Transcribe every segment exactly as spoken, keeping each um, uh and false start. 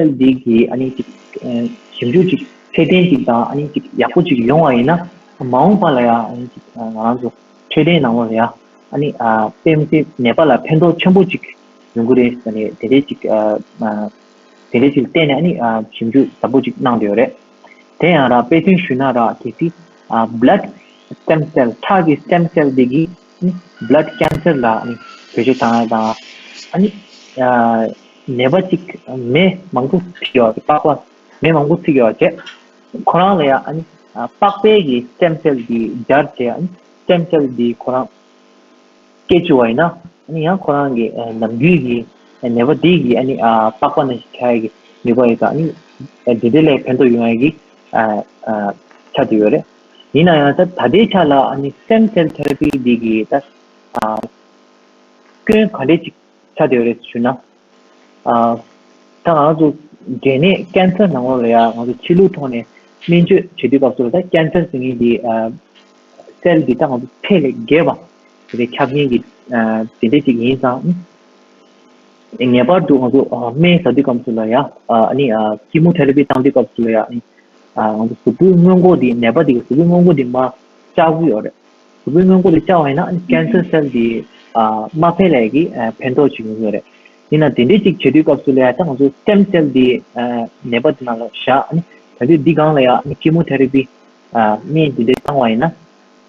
སེལ་འདི་གི་ཨ་ནི་ཅིག་ཨ་ཞིབ་འཇུག་ཅིག་ཚད་ལྡན་ཅིག་དང་ཨ་ནི་ཅིག་ཡག་པོ་ཅིག་ཡོང་བ་ཡིན་ན། མ་འོངས་པ་ལ་ཡང་ཨ་ནི་ཅིག་ཨ་ང་རང་ཚོ་འཕྲོད་བསྟེན་ནང་ལོགས་ལ་ཡང་ཨ་ནི་ཨ་དཔེ་མི་སྲིད་ནད་པ་ལ་ཕན་ཐོགས་ཆེན་པོ་ཅིག་ཡོང་གི་རེད་ཟེར་ནས་དེ་འདྲའི་ཅིག་ཨ་ཨ་དེ་འདྲའི་ཅིག་བལྟས་ནས་ཨ་ནི་ཨ་ཞིབ་འཇུག་ཟབ་པོ་ཅིག་གནང་བསྡད་ཡོད་རེད། དེ་ཡང་ར་དཔེ་མཚོན་ཞུས་ན་ར་གལ་སྲིད་ཨ་blood stem cell ཁྲག་གི་stem cell དེ་གིས་ཨ་ནི་blood cancer ལ་ཨ་ནི་བེད་སྤྱོད་བཏང་ཡ་དང་ཨ་ནི་ཨ་ནད་པ་ཅིག་མེ་མང་པོ་ཚིག་ཡོད་པ་པགས་པ་མེ་མང་པོ་ཚིག་ཡོད་བྱས། ཁོ་རང་ལ་ཡང་ཨ་ནི་ཨ་པགས་པའི་གི་stem cell དེ་སྦྱར་བྱས་ཨ་ནི་stem cell དེ་ཁོ་རང་སྐྱེ་བཅུག་པ་ཡིན་ན་ཨ་ནི་ཡང་ཁོ་རང་གི་ཨ་ནམ་རྒྱུན་གྱི་ཨ་ནད་པ་དེ་གི་ཨ་ནི་ཨ་པགས་པ་ནང་བཞིན་ཆགས་ཡ་གི་ནུས་པ་ཡོད་ཙང་ཨ་ནི་ཨ་དེ་འདྲ་ལས་ཕན་ཐོགས་ཡོང་ཡ་གི་ཨ་ཨ་ཆགས་བསྡད་ཡོད་རེད། ཡིན་ན་ཡང་ད་ད་ལྟའི་ཆ་ལ་ཨ་ནི་stem cell therapy འདི་གི་ད་ཨ་སྐྱོན་ག་འདྲས་ཅིག་ཆགས་བསྡད་ཡོད་རེད་ཞུ་ན། ཨ་ད་ང་ཚོ་འབྲས་ནད་cancer ནང་ལོགས་ལ་ཡང་ང་ཚོ་ཕྱི་ལུགས་ཐོག་ནས་སྨན་བཅོས་བྱེད་དུས་སྐབས་སུ་ད་cancer ཟེར་མཁན་འདི་ཨ་cell འདི་ད་ང་ཚོ་ཚད་ལས་བརྒལ་བ་དེ་འདྲའི་ཁྱབ་མཁན་གྱི་ཨ་དེ་འདྲས་ཅིག་ཡིན་ཙང་། ངེས་པར་དུ་ང་ཚོ་ཨ་སྨན་ཟ་དུས་སྐབས་སུ་ལ་ཡང་ཨ་ནི་ཨ་chemotherapy བཏང་དུས་སྐབས་སུ་ལ་ཡང་ཨ་ནི་ཨ་ང་ཚོ་གཟུགས་པོའི་སྔོན་འགོག་འདི་ནད་པ་འདི་གི་གཟུགས་པོའི་སྔོན་འགོག་འདི་མར་བཅག་གི་ཡོད་རེད། གཟུགས་པོའི་སྔོན་འགོག་འདི་བཅག་པ་ཡིན་ན་ཨ་ནི་cancer cell འདི་ཨ་མ་འཕེལ་ཡས་ཀྱི་ཨ་ཕན་ཐོགས་ཅིག་ཡོང་གི་ཡོད་རེད། ཡིན་ན་དེ་འདྲས་ཅིག་བྱེད་དུས་སྐབས་སུ་ལ་ཡང་ད་ང་ཚོ་stem cell འདི་ཨ་ནད་པ་འདི་ནང་ལ་བཞག་ཨ་ནི་ད་དུས་འདི་སྒང་ལ་ཡང་ཨ་ནི་chemotherapy ཨ་སྨན་འདི་འདྲས་བཏང་བ་ཡིན་ན།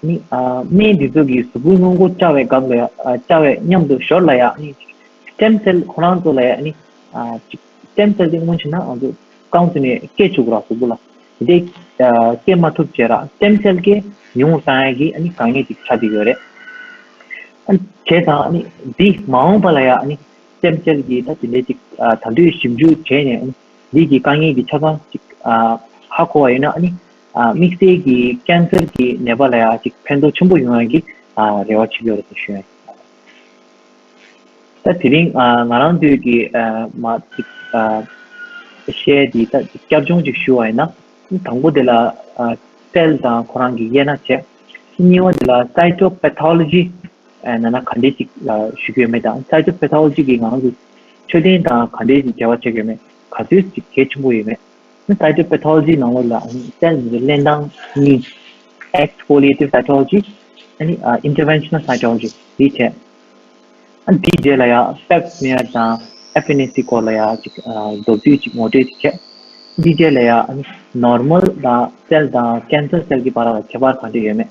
ནི་ཨ་སྨན་འདི་ཚོ་གིས་གཟུགས་པོའི་སྔོན་འགོག་བཅའ་བའི་སྐབས་ལ་ཡང་ཨ་བཅའ་བའི་མཉམ་དུ་ཞོར་ལ་ཡང་ནི་stem cell ཁོ་རང་ཚོ་ལ་ཡང་ནི་ཨ་ཅིག་stem cell དེ་སྔོན་ཆད་ན་ང་ཚོ་རྐང་ཚུགས་ནས་སྐྱེ་བཅུག་ར་གཟུགས་པོ་ལ་དེ་ཨ་སྐྱེ་མ་ཐུབ་བྱས་ར་stem cell གིས་ཉུང་རུ་བཏང་ཡ་གི་ཨ་ནི་དཀའ་ངལ་ཅིག་ཆགས་བསྡད་ཡོད་རེད། ཨ་བྱས་ཙང་ཨ་ནི་འདི་མ་འོངས་པ་ལ་ཡང་ཨ་ནི་stem cell གི་ད་དེ་འདྲའི་ཅིག་ཨ་ད་དུས་ཞིབ་འཇུག་བྱས་ནས་ཨ་ནི་འདི་གི་དཀའ་ངལ་གྱི་ཆ་ཚང་ཅིག་ཨ་ཧ་གོ་བ་ཡིན་ན་ཨ་ནི། ཨ་དམིགས་བསལ་གྱི་cancer གྱི་ནད་པ་ལ་ཡང་ཅིག་ཕན་ཐོགས་ཆེན་པོ་ཡོང་ཡ་གི་ཨ་རེ་བ་བྱེད་ཀྱི་ཡོད་རེད་ཞུ་ཡ་ཡིན། ད་དེ་རིང་ཨ་ང་རང་ཚོའི་གི་ཨ་མ་ཅིག་ཨ་བཤད་འདི་ད་ཅིག་བསྐྱར་སྦྱོང་ཅིག་ཞུ་བ་ཡིན་ན། དང་པོ་དེ་ལ་ཨ་cell དང་ཁོ་རང་གི་དབྱེ་ན་བྱས། གཉིས་པ་དེ་ལ་cytopathology ཨ་ན་ན་ག་འདྲས་ཅིག་ཨ་ཞུ་གི་ཡོད་མེད་དང་cytopathology གི་ང་རང་ཚོ་འཕྲོད་བསྟེན་དང་ག་འདྲས་ཅིག་འབྲེལ་བ་བྱེད་ཀྱི་ཡོད་མེད་ག་ཚོད་ཅིག་གལ་ཆེན་པོ་ཡོད་མེད། Cytopathology ནང་ལོགས་ལ་ཨ་ནི་cell གླེན་སྟངས་གཉིས། Exfoliative cytology ཨ་ནི་ཨ་interventional cytology འདི་བྱས། ཨ་འདིའི་རྗེས་ལ་ཡང་pap smear དང་F N A C སྐོར་ལ་ཡང་ཅིག་ཨ་མདོར་བསྡུས་ཅིག་ངོ་སྤྲོད་ཅིག་བྱས། འདིའི་རྗེས་ལ་ཡང་ཨ་ནི་normal དང་cell དང་cancer cell གྱི་བར་ལ་ཁྱད་པར་ག་འདྲ་ཡོད་མེད།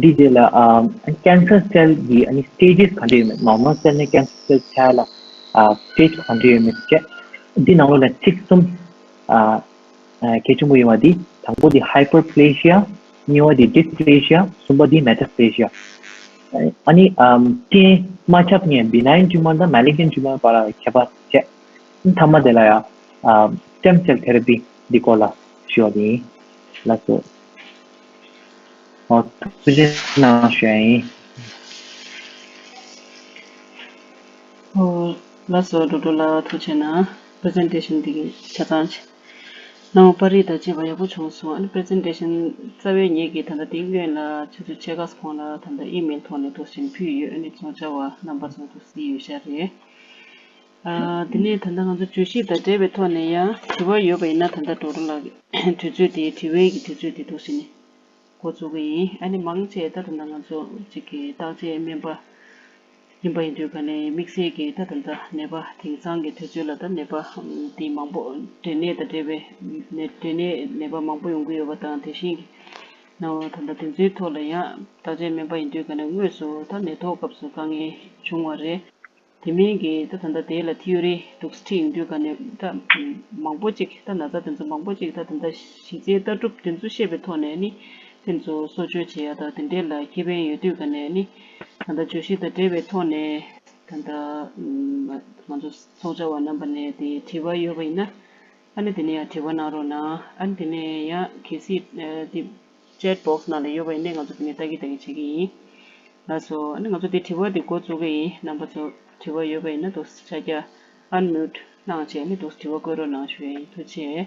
འདིའི་རྗེས་ལ་ཨ་cancer cell གྱི་ཨ་ནི་stages ག་འདྲ་ཡོད་མེད། normal cell ནས་cancer cell ཆགས་ཡ་ལ་ཨ་stage ག་འདྲ་ཡོད་མེད་བྱས། འདི་ནང་ལོགས་ལ་ཚིག་གསུམ་ཨ་ཨ་གལ་ཆེན་པོ་ཡིན་པ་འདི། དང་པོ་འདི་hyperplasia གཉིས་པ་འདི་dysplasia གསུམ་པ་འདི metaplasia ཨ་ནི་ཨམ་རྐྱེན་མ་ཁྱབ་མཁན་benign tumor དང་malignant tumor བར་ལ་ཁྱད་པར་བྱས། མཐའ་མ་དེ་ལ་ཡང་ཨ་stem cell therapy འདི་སྐོར་ལ་ཞུ་བ་ཡིན། ལགས་སོ། ཨོ་ཐུགས་རྗེ་གནང་ཞུ་ཡ་ཡིན། ཨོ་ལགས་སོ། འགྲོ་འགྲོ་ལ་ཐུགས་རྗེ་གནང་། presentation འདི་གི་ཆ་ཚང་ཆེ། ནང་པར་རིས་དང་བཅས་པ་ཡག་པོ་བྱུང་སོང་། ཨ་ནི་presentation རྩ་བའི་ངེད་ཀྱིས་ད་ལྟ་འདི་སྔོན་ལ་ཆུ་ཚོད་ཕྱེད་ཀ་གོང་ལ་ད་ལྟ་email ཐོག་ནས་འདུག་སེ་ཕུལ་ཡོད། ཨ་ནི་ཚོང་བྱ་བ་རྣམ་པ་ཚོ་འདུག་སེ་ཡོད་ཤག་རེད། ཨ་དེ་ནས་ད་ལྟ་ང་ཚོ་བརྗོད་གཞི་དང་འབྲེལ་བའི་ཐོག་ནས་ཡང་དྲི་བ་ཡོད་པ་ཡིན་ན་ད་ལྟ་ཌོག་ཊར་ལགས་ཀྱི་དུས་ཚོད་དེ་དྲི་བའི་གི་དུས་ཚོད་དེ་འདུག་སེ་ནས་འགོ་བཙུགས་ཀྱི་ཡིན། ཨ་ནི་མང་ཆེ་ད་ད་ལྟ་ང་ཚོ་གཅིག་གི་བརྟག་དཔྱད་སྨན་པ་ཡིན་པ་ཡིན་དུས་ག་ནས་དམིགས་བསལ་གྱི་ད་ད་ལྟ་ནད་པ་དེང་སང་གི་དུས་ཚོད་ལ་ད་ནད་པ་དེ་མང་པོ་འབྲས་ནད་དང་འབྲེལ་བའི་ནད་འབྲས་ནད་ནད་པ་མང་པོ་ཡོང་གི་ཡོད་པ་དང་དེ་བཞིན་གྱི་ནང་ད་ལྟ་དེ་ཚོའི་ཐོག་ལ་ཡང་བརྟག་དཔྱད་སྨན་པ་ཡིན་དུས་ག་ནས་དངོས་སུ་ད་ནད་ཐོག་སྐབས་སུ་དཀའ་ངལ་བྱུང་བ་རེད། དེ་མིན་གྱི་ད་ད་ལྟ་དེ་ལ་ཐི་ཡོ་རི་འདུག་སེ་ཁྲིད་ཡོང་དུས་ག་ནས་ད་མང་པོ་ཅིག་ད་ན་ཚ་དེ་ཚོ་མང་པོ་ཅིག་ད་ད་ལྟ་གཞི་རྩའི་ལྟ་གྲུབ་དེ་ཚོ་ཤེས་པའི་ཐོག་ནས་ནི་དེ་ཚོ་གསོ་བཅོས་བྱེད་ཡ་ད་དེ་འདྲས་ལ་ཁེ་ཕན་ཡོད་དུས་ག་ནས་ནི་ད་ལྟ་བརྗོད་གཞི་དང་འབྲེལ་བའི་ཐོག་ནས་ད་ལྟ་ང་ཚོ་ཚོགས་བཅར་བ་རྣམ་པ་ནས་དེ་དྲི་བ་ཡོད་པ་ཡིན་ན། ཨ་ནི་དེ་ནས་ཡང་དྲི་བ་གནང་རོགས་གནང་། ཨ་ནི་དེ་ནས་ཡང་གལ་སྲིད་ཨ་དེ་chat box ནང་ལ་ཡོད་པ་ཡིན་ན་ང་ཚོ་དེ་ནས་ལྟ་གི་ལྟ་གི་བྱེད་ཀྱི་ཡིན། ལགས་སོ། ཨ་ནི་ང་ཚོ་དེ་དྲི་བ་དེ་འགོ་བཙུགས་ཀྱི་ཡིན། རྣམ་པ་ཚོ་དྲི་བ་ཡོད་པ་ཡིན་ན་འདུག་ཕྱག་རྒྱ་unmute གནང་བྱས་ནས་འདུག་དྲི་བ་བཀོད་རོགས་གནང་ཞུ་ཡ་ཡིན། ཐུགས་རྗེ་ཆེ།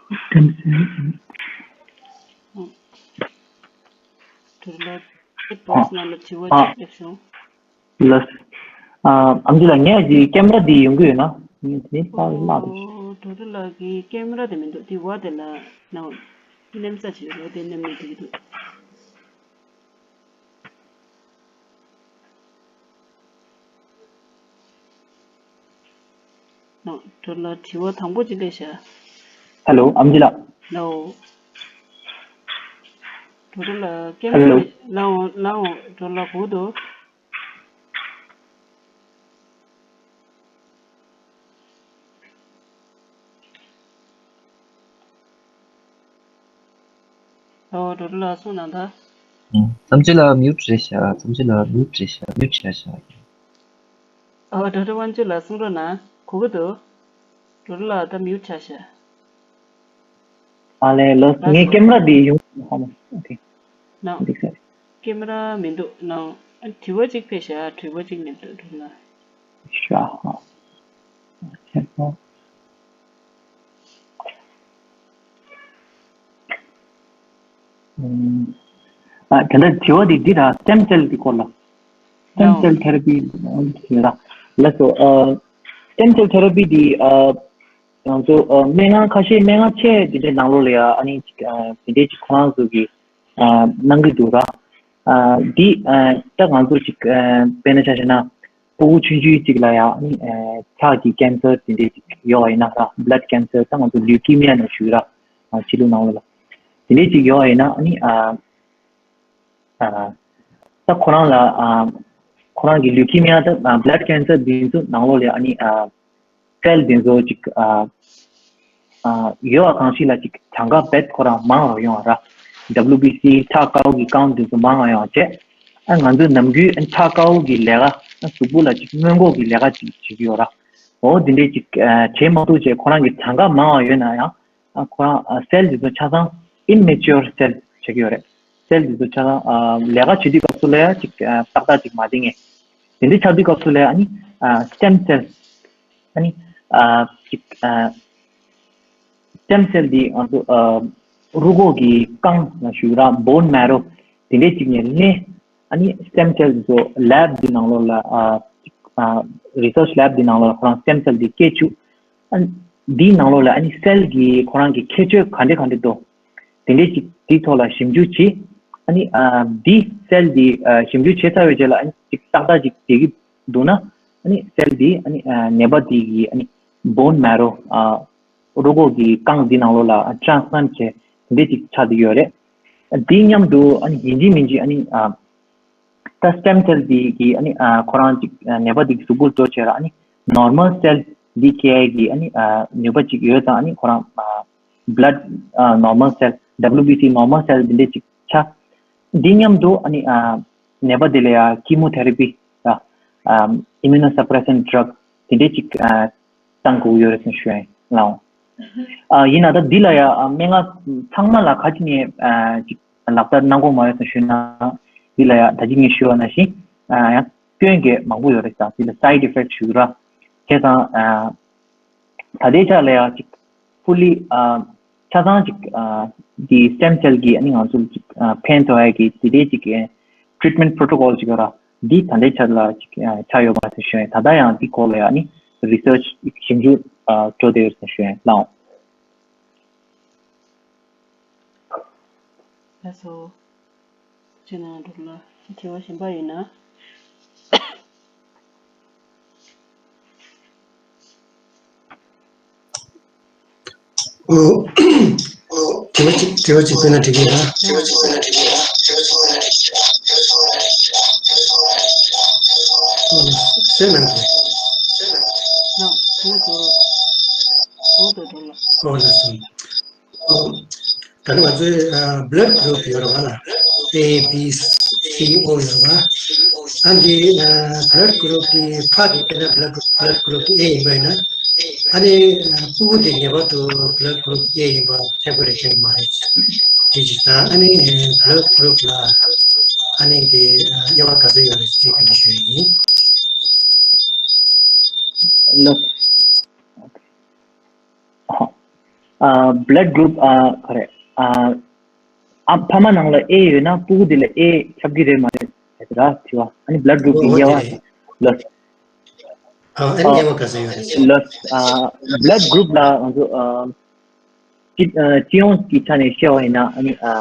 སྟེམ་སེལ། ཨ། ཌོག་ཊར་ལགས་ཀྱི་བྷོག་སི་ནང་ལ་དྲི་བ་ཨ། ཅིག་སླེབས་སོང་། ལགས། ཨ། ཨམ་ཆི་ལགས་ངས་ཀྱི་ཀེམ་ར་འདི་ཡོང་གི་ཡོད་ན། ངས་དེ་ནས་ཨོ། ལྟ་ལ་འདུག་ཌོག་ཊར་ལགས་ཀྱི་ཀེམ་ར་དེ་མི་འདུག་དེ་བ་དེ་ལ་ནང་མནན་ས་བྱེད་རོགས་དེ་མནན་ནས་འགྲིག་གི་འདུག་ནང་ཌོག་ཊར་ལགས་དྲི་བ་དང་པོ་ཅིག་སླེབས་ཤག་ཧེ་ལོ། ཨམ་ཆི་ལགས། ལའོ། ཌོག་ཊར་ལགས་ཀེམ་ར། ཧེ་ལོ། ལའོ་ལའོ། ཌོག་ཊར་ལགས་གོ་འདུག་ཨོ། ཌོག་ཊར་ལགས་གསུངས་གནང་ད། ཨུམ། ཨམ་ཆི་ལགས་མིའུ་ཊི་རེད་ཤག་ཨམ་ཆི་ལགས་མིའུ་ཊི་རེད་ཤག་མིའུ་ཊི་བྱས་ཤག་ཨོ། ཌོག་ཊར་དབང་ཕྱུག་ལགས་གསུང་རོགས་གནང་། གོ་གི་འདུག་ཌོག་ཊར་ལགས་ད་མིའུ་ཊི་ཆགས་ཤག་ཨ་ལས་ལོ། ལགས་སོ། ངའི་ཀེམ་ར་འདི་ཡོང་ཧ་མ། ཨོ་ཁེ། ནའོ། འགྲིག་ས་རེད། ཀེམ་ར་མི་འདུག་ནའོ། ཨ། དྲི་བ་གཅིག་ཕེབས་ཤག་དྲི་བ་གཅིག་མི་འདུག་ཌོག་ཊར་ལགས། ཤ་ཧ། ཁྱེད་ཚོ། ཨ། དེ་འདྲ་དྲི་བ་འདི་འདི་ར་སི་ཊེམ་སེལ་གྱི་སྐོར་ལ། སི་ཊེམ་སེལ་ཐེ་ར་པི་ལ། ལགས་སོ། ཨ། སི་ཊེམ་སེལ་ཐེ་ར་པི་འདི། ཨ། ང་ཚོ། ཨ། སྨན་ཁང་ཁ་ཤས་སྨན་ཁང་ཆེ་དེ་འདྲའི་ནང་ལོགས་ལ་ཡ་ཨ་ནི་ཅིག་ཨ། དེ་འདྲའི་ཅིག་ཁོ་རང་ཚོ་གི་ཨ། གནང་གི་འདུག་ར། ཨ། འདི། ཨ། ད་ང་ཚོ་ཅིག་ཨ། དཔེར་ན་ཆ་བཞག་ན། ཕྲུ་གུ་ཆུང་ཆུང་ཅིག་ལ་ཡང་ཨ་ནི་ཨ། ཁྲག་གི་ཀེན་སར་དེ་འདྲས་ཅིག་ཡོད་པ་ཡིན་ན་ར། བྷ་ལཌ་ཀེན་སར། ད་ང་ཚོ་ལིའུ་ཀི་མི་ཡ་ནང་བཞུགས་ར། ཨ། ཕྱི་ལུགས་ནང་ལོགས་ལ་དེ་འདྲས་ཅིག་ཡོད་པ་ཡིན་ན་ཨ་ནི་ཨ། ཨ། ད་ཁོ་རང་ལ་ཨ། ཁོ་རང་གི་ལིའུ་ཀི་མི་ཡ་ད་བྷ་ལཌ་ཀེན་སར་འདི་ཚོ་ནང་ལོགས་ལ་ཨ་ནི་ཨ། སེལ་འདི་ཚོ་ཅིག་ཨ། ཨ། ཡོད་པ་གང་ཞིག་ལ་ཅིག་གྱངས་ཁ་རྦད་ཁོ་རང་མང་བ་ཡོང་བ་ར། ཌབ་ལིའུ་བི་སི་ཁྲག་དཀར་པོ་གི་ཀའུན་ཊི་འདི་ཚོ་མང་བ་ཡོང་བ་བྱས། ཨ། ང་ཚོས་ནམ་རྒྱུན་ཨ། ཁྲག་དཀར་པོ་གི་ལས་ཀ་ཨ། གཟུགས་པོ་ལ་ཅིག་སྔོན་འགོག་གི་ལས་ཀ་ཅིག་བྱེད་ཀྱི་ཡོད་ར། འོ་དེ་འདྲས་ཅིག་ཨ། བྱེད་མ་ཐུབ་བྱས་ཁོ་རང་གི་གྱངས་ཁ་མང་བ་ཡོད་ན་ཡང་། ཨ། ཁོ་རང་ཨ། སེལ་འདི་ཚོ་ཆ་ཚང་ཨིམ་མེ་ཅུར་སེལ་བྱེད་ཀྱི་ཡོད་རེད། སེལ་འདི་ཚོ་ཆ་ཚང་ཨ། ལས་ཀ་བྱེད་དུས་སྐབས་སུ་ལ་ཡ་ཅིག་ཨ། ཏག་ཏག་ཅིག་མ་བསྡད་མཁན། དེ་འདྲའི་ཆགས་དུས་སྐབས་སུ་ལ་ཡ་ཨ་ནི་ཨ། སི་ཊེམ་སེལ། ཨ་ནི་ཨ། ཅིག་ཨ། སི་ཊེམ་སེལ་འདི་ང་ཚོ་ཨ། རུས་ཁོག་གི་རྐང་ལ་ཞུ་ར། བོན་མེ་རོ་དེ་འདྲའི་ཅིག་ནས་ལེན། ཨ་ནི་སི་ཊེམ་སེལ་འདི་ཚོ་ལེབ་འདི་ནང་ལོགས་ལ་ཨ། ཅིག་ཨ། རི་སར་ཆི་ལེབ་འདི་ནང་ལོགས་ལ་ཁོ་རང་སི་ཊེམ་སེལ་འདི་སྐྱེ་བཅུག་ཨ། འདིའི་ནང་ལོགས་ལ་ཨ་ནི་སེལ་གྱི་ཁོ་རང་གི་ཁྱད་ཆོས་ག་འདྲ་ག་འདྲ་འདུག་དེ་འདྲའི་ཅིག་དེའི་ཐོག་ལ་ཞིབ་འཇུག་བྱས། ཨ་ནི་ཨ། འདི་སེལ་འདི་ཨ། ཞིབ་འཇུག་བྱས་ཚར་བའི་རྗེས་ལ་ཨ་ནི་ཅིག་ཏག་ཏག་ཅིག་བསྡད་ཀྱི་འདུག་ན། ཨ་ནི་སེལ་འདི་ཨ་ནི་ཨ། ནད་པ་འདི་གི་ཨ་ནི་བོན་མེ་རོ་ཨ། རུས་ཁོག་གི་རྐང་འདི་ནང་ལོགས་ལ་ཨ། ཊེ་རན་སི་པ་ལེན་ཊི་བྱས་དེ་འདྲའི་ཅིག་ཆགས་བསྡད་ཡོད་རེད། འདི་མཉམ་དུ་ཨ་ནི་ཡིན་གཅིག་མིན་གཅིག་ཨ་ནི་ཨ། ད་སི་ཊེམ་སེལ་འདི་གི་ཨ་ནི་ཨ། ཁོ་རང་ཅིག་ཨ། ནད་པ་འདི་གི་གཟུགས་པོར་འགྲོ་བྱས་ར་ཨ་ནི་ནོར་མལ་སེལ་འདི་སྐྱེ་ཡས་ཀྱི་ཨ་ནི་ཨ། ནུས་པ་ཅིག་ཡོད་ཙང་ཨ་ནི་ཁོ་རང་ཨ། བྷ་ལཌ་ཨ། ནོར་མལ་སེལ། ཌབ་ལིའུ་བི་སི་ནོར་མལ་སེལ་འདི་འདྲས་ཅིག་ཆགས། འདི་མཉམ་དུ་ཨ་ནི་ཨ། ནད་པ་འདི་ལ་ཡ་ཀི་མོ་ཐེ་ར་པི་ར། ཨ། ཨི་མུ་ནོ་སབ་པི་རེ་སན་ཌྲག་དེ་འདྲས་ཅིག་ཨ། བཏང་དགོས་ཡོད་རེད་ཟེར་ཞུ་ཡ་ཡིན་ལགས། ཨ། ཡིན་ན་ད་འདི་ལ་ཡ་ཨ། སྨན་ཁང་ཚང་མ་ལ་ག་ཅི་ནས་ཨ། ཅིག་ལག་བསྟར་གནང་དགོས་མ་རེད་ཟེར་ཞུས་ན། འདི་ལ་ཡ་ད་ཅི་ངས་ཞུས་པ་ནང་བཞིན་ཨ། ཡང་སྐྱོན་གྱི་མང་པོ་ཡོད་རེད་ཟེར། འདི་ལ་སའིཌ་ཨི་ཕེག་ཞུ་ར། བྱས་ཙང་ཨ། ད་ལྟའི་ཆ་ལ་ཡ་ཅིག་ཕུ་ལི་ཨ། ཆ་ཚང་ཅིག་ཨ། འདི་སི་ཊེམ་སེལ་གྱིས་ཨ་ནི་ང་ཚོ་ལ་ཅིག་ཨ། ཕན་ཐོགས་ཡ་གི་དེ་འདྲའི་ཅིག་ཨ། ཊི་རིཊ་མེན་ཊི་པོ་རོ་ཊོ་ཀོལ་ཅིག་ཡོད་ར། འདི་ད་ལྟའི་ཆ་ལ་ཅིག་ཨ། ཆགས་ཡོད་པ་ཟེར་ཞུ་ཡ་ཡིན། ད་ལྟ་ཡང་འདི་སྐོར་ལ་ཡ་ཨ་ནི་རི་སར་ཆི་ཞིབ་འཇུག་ཨ། འགྲོ་བསྡད་ཡོད་ཟེར་ཞུ་ཡ་ཡིན་ལགས། ལགས་སོ། ཅི་ན་འགྲོ་ལ་དྲི་བ་གཞན་པ་ཡོད་ན། ཨོ། དྲི་བ་གཅིག་དྲི་བ་གཅིག་བཏོན་ན་འགྲིག་གི་རེད། ཨོ། སེམས་ནང་དུ། ཨོ། ལགས་སོ། ཨོ། ད་ནི་ང་ཚོའི་ཨ། བྷ་ལཌ་གུ་རུབ་ཡོད་རེད་བ་ལ། ཨེ་བི་སི་ཨོ་ཡོད་རེད་བ། ཨ་འདི་ཨ། བྷ་ལཌ་གུ་རུབ་དེ་ཕ་གི་དཔེར་ན་བྷ་ལཌ་བྷ་ལཌ་གུ་རུབ་དེ་ཨེ་ཡིན་པ་ཡིན་ན། ཨ་ནི་ཨ། ཕྲུ་གུ་དེ་ངེས་པར་དུ་བྷ་ལཌ་གུ་རུབ་ཨེ་ཡིན་པ་ཁྱད་པར་རེ་ཆགས་ཀྱི་མ་རེད། དེ་གཅིག་དང་ཨ་ནི་བྷ་ལཌ་གུ་རུབ་ལ་ཨ་ནི་དེ་ཨ། དབྱེ་བ་ག་ཚོད་ཡོད་རེད་ཅེས་བཀའ་འདྲི་ཞུ་ཡ་ཡིན། ལགས། ཨ། ཨ་blood group ཨ་ག་རེ། ཨ་ཨ་ཕ་མ་ནང་ལ་A ཡོད་ན་སྤུ་གུ་དེ་ལ་A ཁྱབ་ཀྱི་རེད་མ་རེད་ཟེར་ར་དྲི་བ། ཨ་ནི་blood group གི་དབྱེ་བ་ལ། ཨ་ཨ་ནི་དབྱེ་བ་ག་ཚོད་ཡོད་རེད། ལ་ཨ་blood group ལ་ང་ཚོ་ཨ་སྤྱི་ཨ་སྤྱི་ཡོངས་ཀྱི་ཆ་ནས་བཤད་པ་ཡིན་ན། ཨ་ནི་ཨ་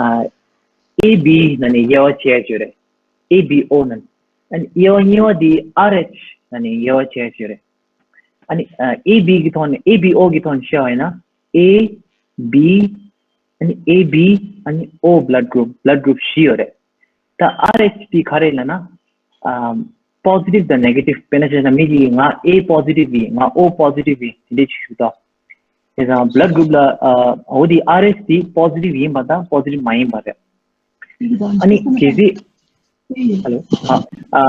ཨ་A B ནང་ནས་དབྱེ་བ་ཕྱེ་ཡ་ཡོད་རེད། A B O ནང་ནས། ཨ་ནི་དབྱེ་བ་གཉིས་པ་དེ་R H ནང་ནས་དབྱེ་བ་ཕྱེ་ཡ་ཡོད་རེད། ཨ་ནི་ཨ་A B གི་ཐོག་ནས། A B O གི་ཐོག་ནས་བཤད་པ་ཡིན་ན། A B ཨ་ནི་A B ཨ་ནི་O blood group blood group བཞི་ཡོད་རེད། ད་R H དེ་ག་རེ་ལབ་ན། ཨ་positive དང་negative དཔེར་ན་ཆ་བཞག་ན་མི་གཅིག་གིས་ང་A positive ཡིན། ང་O positive ཡིན། དེ་འདྲས་ཅིག་ཞུ་ད། དེ་ཙང་blood group ལ་ཨ་འོ་དེ་R H དེ་positive ཡིན་པ་དང་positive མ་ཡིན་པ་རེད། ཨ་ནི་གལ་སྲིད། Hello ཨ་ཨ་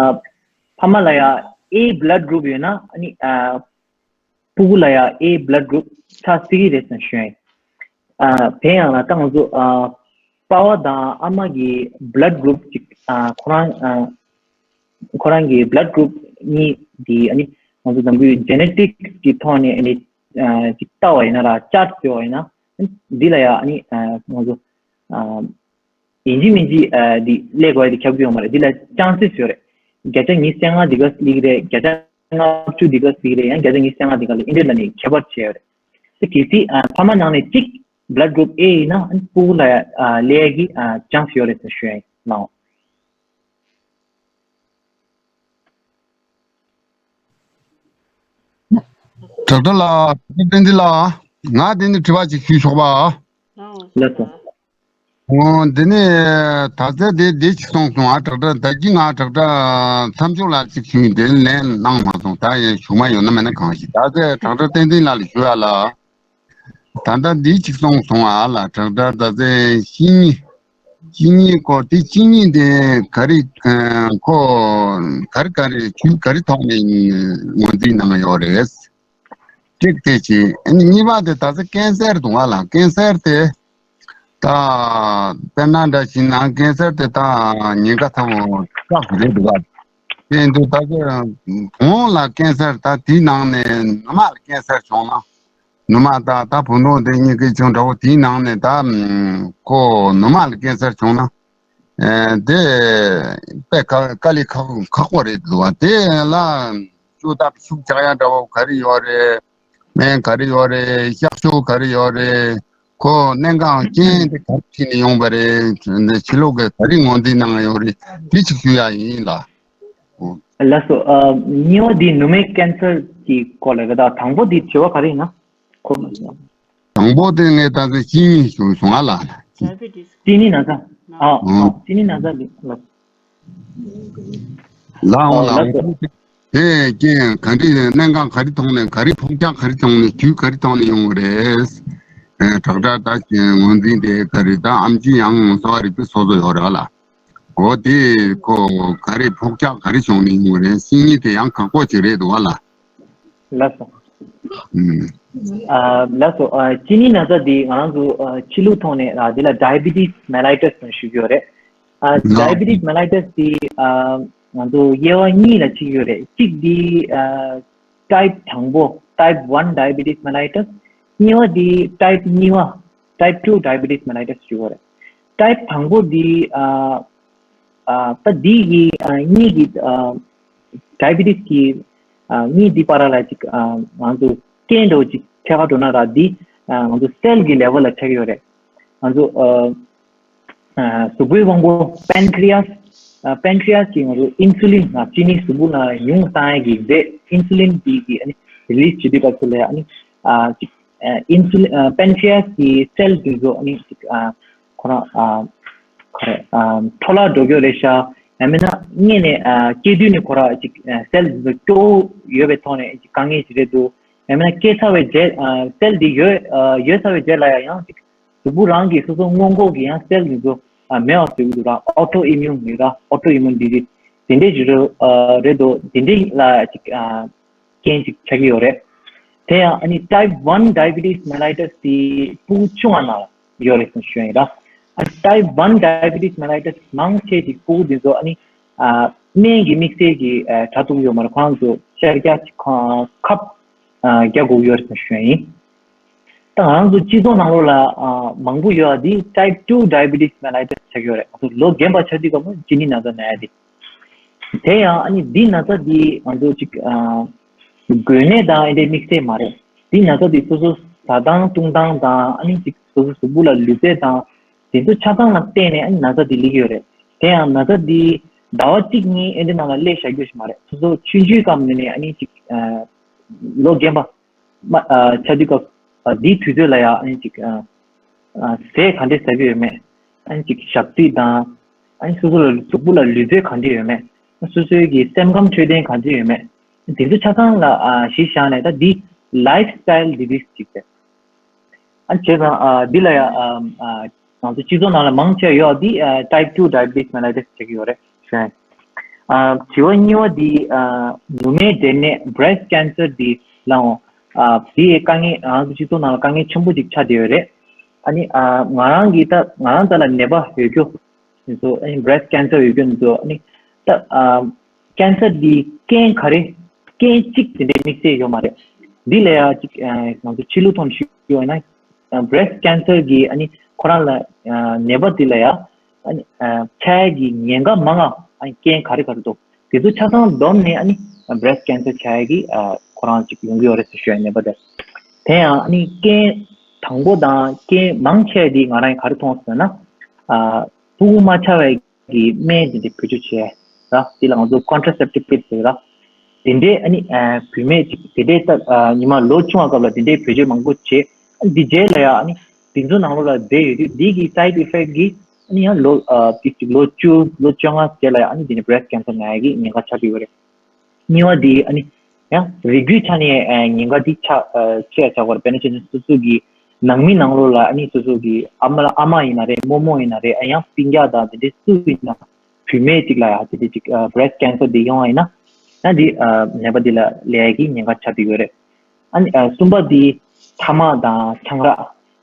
ཕ་མ་ལ་ཡ་A blood group ཡོད་ན། ཨ་ནི་ཨ་སྤུ་གུ་ལ་ཡ་A blood group ཆགས་སྲིད་ཀྱི་རེད་ཟེར་ཞུ་ཡ་ཡིན། ཨ་དེ་ཡང་ལ་ད་ང་ཚོ་ཨ་པ་ཕ་དང་ཨ་མ་གི་blood group ཅིག་ཨ་ཁོ་རང་ཨ་ཁོ་རང་གི་blood group གཉིས་འདི། ཨ་ནི་ང་ཚོ་ནམ་རྒྱུན་genetic གི་ཐོག་ནས་ཨ་ནི་ཨ་ཅིག་ལྟ་བ་ཡིན་ན་ར། chart བརྩི་བ་ཡིན་ན། འདི་ལ་ཡ་ཨ་ནི་ཨ་ང་ཚོ་ཨ་ཡིན་གཅིག་མིན་གཅིག་ཨ་འདི་སླེབས་དགོས་ཡ་འདི་ཁྱབ་ཀྱི་ཡོད་མ་རེད། འདི་ལ་chances ཡོད་རེད། བརྒྱ་ཆ་ཉི་ཤུ་རྩ་ལྔ་འདི་ག་སླེབས་ཀྱི་རེད། བརྒྱ་ཆ་ལྔ་བཅུ་འདི་ག་སླེབས་ཀྱི་རེད། ཡང་བརྒྱ་ཆ་ཉི་ཤུ་རྩ་ལྔ་འདི་ག་ལ་འདི་འདྲས་ལ་ནི་ཁྱད་པར་ཕྱེ་ཡོད་རེད། དེ་གལ་སྲིད་ཨ་ཕ་མ་ནང་ནས་གཅིག blood group A ཡིན་ན། ཨ་ནི་སྤུ་གུ་ལ་ཡ་ཨ་སླེབས་ཀྱི་ཨ་chance ཡོད་རེད་ཟེར་ཞུ་ཡ་ཡིན་ནའོ། ཌོག་ཊར་ལགས། བསྟན་འཛིན་ལགས། ང་དེ་ནི་དྲི་བ་ཅིག་ཞུས་ཆོག་པ། ལགས་སོ། འོ་འདི་ནི་ད་ལྟ་དེ་འདི་ཅིག་གསུངས་སོང་ཨ། ཌོག་ཊར་ད་གིན་ང་ཌོག་ཊར་མཚམས་འཇོག་ལ་ཅིག་ཞུས་དེ་ལན་གནང་མ་སོང་། ད་ཡང་ཞུ་མ་ཡོང་ན་མེད་ན་གང་ཞིག་ད་ལྟ་ཌོག་ཊར་བསྟན་འཛིན་ལགས་ལ་ཞུ་ཡ་ལ། ད་ལྟ་འདི་ཅིག་གསུངས་སོང་ཨ་ལ། ཌོག་ཊར་ད་ལྟ་གཅིན་སྙི། གཅིན་སྙི་སྐོར་དེ། གཅིན་སྙི་དེ་ག་རེ་ཁོ་ག་རེ་ག་རེ་ཆོས་ག་རེ་ཐོག་ནས་ངོས་འཛིན་གནང་ཡོད་རེད། གཅིག་དེ་བྱས། ཨ་ནི་གཉིས་པ་དེ་ད་ཆ་ཀན་སར་འདུག་བ་ལ། ཀན་སར་དེ་ད་དཔེར་ན་འདྲ་བྱས་ན་ཀན་སར་དེ་ད་ཉེན་ཁ་ཚ་བོ་དྲག་རེད་འདུག་བ། དེ་འདུག་ད་ཆ་གོང་ལ་ཀན་སར། ད་དེའི་ནང་ནས་ནུ་མ་ལ་ཀན་སར་བྱུང་ན། ནུ་མ་ད་ད་བུ་ནོར་དེ་གཉིས་ཀའི་ཆུང་འདྲ་བོ་དེའི་ནང་ནས་ད་ཁོ་ནུ་མ་ལ་ཀན་སར་བྱུང་ན། ཨེ་དེ་དཔེ་དཀའ་དཀའ་ལས་ཁག་ཁག་པོ་རེད་འདུག་བ། དེ་ལ་བཅོས་ཐབས་ཤུགས་རྒྱག་ཡ་འདྲ་བོ་ག་རེ་ཡོད་རེད། སྨན་ག་རེ་ཡོད་རེད། གཤག་བཅོས་ག་རེ་ཡོད་རེད། ཁོ་གནད་འགག་རྐྱེན་དེ་ག་རེ་ཁྲིད་ནས་ཡོང་པ་རེད། འདི་ཕྱི་ལོགས་ཀྱི་ག་རེ་ངོས་འཛིན་གནང་ཡོད་རེད། དེ་ཅིག་ཞུ་ཡ་ཡིན་ལ། ལགས་སོ། ཨ་གཉིས་པ་འདི་ནུ་མའི་ཀན་སར་གྱི་སྐོར་ལ་རེད། ད་དང་པོ་འདི་དྲི་བ་ག་རེ་ཡིན་ན། ཁོ་དང་པོ་དེ་ངས་ད་གིན་གཅིན་སྙི་ཞུས་སོང་ཨ་ལ། གཅིན་སྙི་ན་ཚ། ཨ་ཨ་གཅིན་སྙི་ན་ཚ་འདི་ལགས། ལའང་ལའང་ལགས་སོ། དེ་རྐྱེན་ག་འདྲ་གནད་འགག་ག་རེ་ཐོག་ནས། ག་རེ་ཕོག་ཐུག་ག་རེ་བྱུང་ནས། དུས་ག་རེ་ཐོག་ནས་ཡོང་གི་རེད། ཨེ་ཌོག་ཊར་ད་ཅིག་ངོས་འཛིན་དེ་ག་རེ། ད་ཨེམ་ཆི་ཡང་གསོ་བ་རིག་པའི་སོ་སོ་ཡོད་རེད་ལ། འོ་དེ་ཁོ་ག་རེ་ཕོག་ཐུག་ག་རེ་བྱུང་ནས་ཡོང་གི་རེད། གཅིན་སྙི་དེ་ཡང་ཁག་པོ་ཅིག་རེད་འདུག་བ་ལ། ལགས་སོ། ཨུམ། ཨ་ལགས་སོ། ཨ་གཅིན་སྙི་ན་ཚ་འདི་ང་རང་ཚོ་ཨ་ཕྱི་ལུགས་ཐོག་ནས་ཨ་འདི་ལ་diabetes mellitus ཞུ་གི་ཡོད་རེད། ཨ་ལགས། Diabetes mellitus འདི་ཨ་ང་ཚོ་དབྱེ་བ་གཉིས་ལ་ཕྱེ་གི་ཡོད་རེད། གཅིག་འདི་ཨ་type དང་པོ། Type one diabetes mellitus། གཉིས་པ་འདི་type གཉིས་པ། Type two diabetes mellitus ཞུ་གི་ཡོད་རེད། Type དང་པོ་འདི་ཨ་ཨ་ད་འདི་གི་ཨ་གཉིས་ཀྱི་ཨ་diabetes གི་ཨ་གཉིས་འདི་བར་ལ་ཅིག་ཨ་ང་ཚོ་རྐྱེན་འདྲ་བོ་ཅིག་ཐད་ཀར་འགྲོ་ན་ར། འདི་ཨ་ང་ཚོ་cell གི་level ལ་ཆགས་ཀྱི་ཡོད་རེད། ང་ཚོ་ཨ་ཨ་གཟུགས་པོའི་དབང་པོ་pancreas ཨ་pancreas གི་ང་ཚོ་insulin ང་གཅིན་སྙི་གཟུགས་པོ་ནང་ཉུང་བཏང་ཡ་གི་རྫས་insulin འདི་གི་ཨ་ནི་release བྱེད་དུས་སྐབས་སུ་ལ་ཨ་ནི་ཨ་ཅིག་ཨ་insulin ཨ་pancreas གི་cell འདི་ཚོ་ཨ་ནི་ཅིག་ཨ་ཁོ་རང་ཨ་ག་རེ་ཨ་འཕྲོ་བརླག་འགྲོ་གི་ཡོད་རེད་ཤག་ཡང་མིན་ན་སྔས་ནས་ཨ་སྐྱེས་དུས་ནས་ཁོ་རང་ཅིག་ཨ་cell འདི་ཚོ་སྐྱོ་བོ་ཡོད་པའི་ཐོག་ནས་ཅིག་དཀའ་ངལ་ཅིག་རེད་འདུག་ཡང་མིན་ན་སྐྱེས་ཚར་བའི་རྗེས་ཨ་cell འདི་ཡོད་ཨ་ཡོད་ཚར་བའི་རྗེས་ལ་ཡང་ཡང་ཅིག་གཟུགས་པོ་རང་གི་སོ་སོ་སྔོན་འགོག་གི་ཡང་cell འདི་ཚོ་ཨ་མེད་པ་བཟོ་གི་འདུག་ར། autoimmune ཡོད་ར། autoimmune disease དེ་འདྲས་ཅིག་རེད་ཨ་རེད་འདུག་དེ་འདྲས་ལ་ཅིག་ཨ་རྐྱེན་ཅིག་ཆགས་ཀྱི་ཡོད་རེད། དེ་ཡང་ཨ་ནི་type one diabetes mellitus དེ་སྤུ་གུ་ཆུང་བ་ནང་ལ་ཡོད་རེད་ཟེར་ཞུ་ཡིན་ར། ཨ་type one diabetes mellitus མང་ཆེ་ཅིག་སྤུ་གུ་འདི་ཚོ་ཨ་ནི་ཨ་སྨན་གྱི་དམིགས་བསལ་གྱི་ཨ་དྲག་ཐུག་ཡོད་མ་རེད། ཁོ་རང་ཚོ་ཤར་རྒྱག་ཅིག་ཁ་ཁབ་ཨ་རྒྱག་དགོས་ཡོད་རེད་ཟེར་ཞུ་ཡིན། ད་ང་རང་ཚོ་སྤྱི་ཚོགས་ནང་ལོགས་ལ་ཨ་མང་པོ་ཡོད་པ་འདི་type two diabetes mellitus ཆགས་ཀྱི་ཡོད་རེད། ང་ཚོ་ལོ་རྒན་པ་ཆགས་དུས་སྐབས་ལ་ཅི་ནི་ན་ཚ་ན་ཡ་འདི། དེ་ཡང་ཨ་ནི་འདི་ན་ཚ་འདི་ང་ཚོ་ཅིག་ཨ་འགོས་ནད་དང་ཨེ་འདྲའི་དམིགས་བསལ་མ་རེད། འདི་ན་ཚ་འདི་སོ་སོ་ཟ་སྟངས་བཏུང་སྟངས་དང་ཨ་ནི་ཅིག་སོ་སོ་གཟུགས་པོ་ལ་ལུས་རྩལ་དང་དེ་ཚོ་ཆ་ཚང་ལ་བརྟེན་ནས་ཨ་ནི་ན་ཚ་འདི་སླེབས་ཀྱི་ཡོད་རེད། དེ་ཡང་ན་ཚ་འདི་ཟླ་བ་གཅིག་གཉིས་ཨེ་འདྲའི་ནང་ལ་སླེབས་བཞག་རྒྱུ་ཞིག་མ་རེད། སོ་སོ་ཆུང་ཆུང་སྐབས་ནས་ནས་ཨ་ནི་ཅིག་ཨ་ལོ་རྒན་པ་མ་ཨ་ཆགས་དུས་སྐབས་ཨ་འདིའི་དུས་ཚོད་ལ་ཡང་ཨ་ནི་ཅིག་ཨ་ཨ་ཟས་ག་འདྲས་ཟ་གི་ཡོད་མེད། ཨ་ནི་ཅིག་ཞབས་རྩིས་དང་། ཨ་ནི་སོ་སོ་ལ་གཟུགས་པོ་ལ་ལུས་རྩལ་ག་འདྲས་ཡོད་མེད། སོ་སོའི་གི་སེམས་ཁམས་འཕྲོད་བསྟེན་ག་འདྲས་ཡོད་མེད། དེ་ཚོ་ཆ་ཚང་ལ་ཨ་གཞི་བཞག་ནས་ད་འདི་lifestyle disease ཅིག་རེད། ཨ་བྱས་ཙང་ཨ་འདི་ལ་ཡང་ཨ་ཨ་ང་ཚོ་སྤྱི་ཚོགས་ནང་ལ་མང་ཆེ་ཡོད་འདི་ཨ་type two diabetes mellitus ཟེར་གྱི་ཡོད་རེད་ཞུ་ཡ་ཡིན། ཨ་དྲི་བ་གཉིས་པ་འདི་ཨ་ནུ་མའི་འབྲས་ནད་breast cancer འདི་ལའང་ཨ་འདི་དཀའ་ངལ་ང་ཚོ་སྤྱི་ཚོགས་ནང་ལ་དཀའ་ངལ་ཆེན་པོ་ཅིག་ཆགས་བསྡད་ཡོད་རེད། ཨ་ནི་ཨ་ང་རང་གིས་ད་ང་རང་ད་ལ་ནད་པ་ཡོད་རྒྱུ་འདི་ཚོ་ཨ་ནི་breast cancer ཡོད་རྒྱུ་འདི་ཚོ་ཨ་ནི་ད་ཨ་cancer འདི་རྐྱེན་ག་རེ་རྐྱེན་གཅིག་དེ་འདྲའི་དམིགས་བསལ་ཡོད་མ་རེད། འདི་ལ་ཡང་ཅིག་ཨ་ང་ཚོ་ཕྱི་ལུགས་ཐོག་ནས་ཞུས་ཡོད་ན་breast cancer གི་ཨ་ནི་ཁོ་རང་ལ་ཨ་ནད་པ་འདི་ལ་ཡང་ཨ་ནི་ཨ་ཆགས་ཡ་གི་ཉེན་ཁ་མང་ང་ཨ་ནི་རྐྱེན་ག་རེ་ག་རེ་འདུག་དེ་ཚོ་ཆ་ཚང་བསྡོམས་ནས་ཨ་ནི་breast cancer ཆགས་ཡ་གི་ཨ་ཁོ་རང་ཅིག་ཡོང་གི་ཡོད་རེད་ཟེར་ཞུ་ཡ་ནད་པ་དེ། དེ་ཡང་ཨ་ནི་རྐྱེན་དང་པོ་དང་རྐྱེན་མང་ཆེ་བ་འདི་ང་རང་གིས་ག་རེ་མཐོང་སོང་ན་ཨ་ཕྲུ་གུ་མ་ཆགས་པའི་གི་སྨན་དེ་འདྲ་བེད་སྤྱོད་བྱས་ར། དེ་ལ་ང་ཚོ་contraceptive pills ཟེར་ར། དེ་འདྲའི་ཨ་ནི་ཨ་བུད་མེད་ཅིག་དེ་འདྲའི་ད་ཨ་ཉི་མ་ལོ་ཆུང་བ་སྐབས་ལ་དེ་འདྲའི་བེད་སྤྱོད་མང་པོ་བྱས། ཨ་ནི་འདི་རྗེས་ལ་ཡང་ཨ་ནི་དེ་ཚོ་ནང་ལོགས་ལ་བསྡད་ཡོད་དུས་འདི་གི་side effect གི་ཨ་ནི་ཡང་ལོ་ཨ་ཅིག་ཅིག་ལོ་བཅུ་ལོ་བཅོ་ལྔ་རྗེས་ལ་ཡང་ཨ་ནི་འདི་ནི་breast cancer ན་ཡ་གི་ཉེན་ཁ་ཆགས་ཀྱི་ཡོད་རེད། གཉིས་པ་འདི་ཨ་ནི་ཡང་རིགས་རྒྱུད་ཆ་ནས་ཨ་ཉེན་ཁ་འདི་ཆགས་ཨ་ཆེ་ཆགས་པ་རེད། དཔེར་ན་ཆ་བཞག་ན་སོ་སོ་གི་ནང་མི་ནང་ལོགས་ལ་ཨ་ནི་སོ་སོ་གི་ཨ་མ་ལ་ཨ་མ་ཡིན་ན་རེད། རྨོ་མོ་ཡིན་ན་རེད། ཨ་ཡང་སྤུན་ཀྱག་དང་དེ་འདྲའི་སུ་ཡིན་ན་བུད་མེད་ཅིག་ལ་ཡང་དེ་འདྲའི་ཅིག་ཨ་breast cancer འདི་ཡོང་བ་ཡིན་ན་ཡང་འདི་ཨ་ནད་པ་འདི་ལ་སླེབས་ཡ་གི་ཉེན་ཁ་ཆགས་བསྡད་ཡོད་རེད། ཨ་ནི་ཨ་གསུམ་པ་འདི་ཐ་མག་དང་ཆང་རག་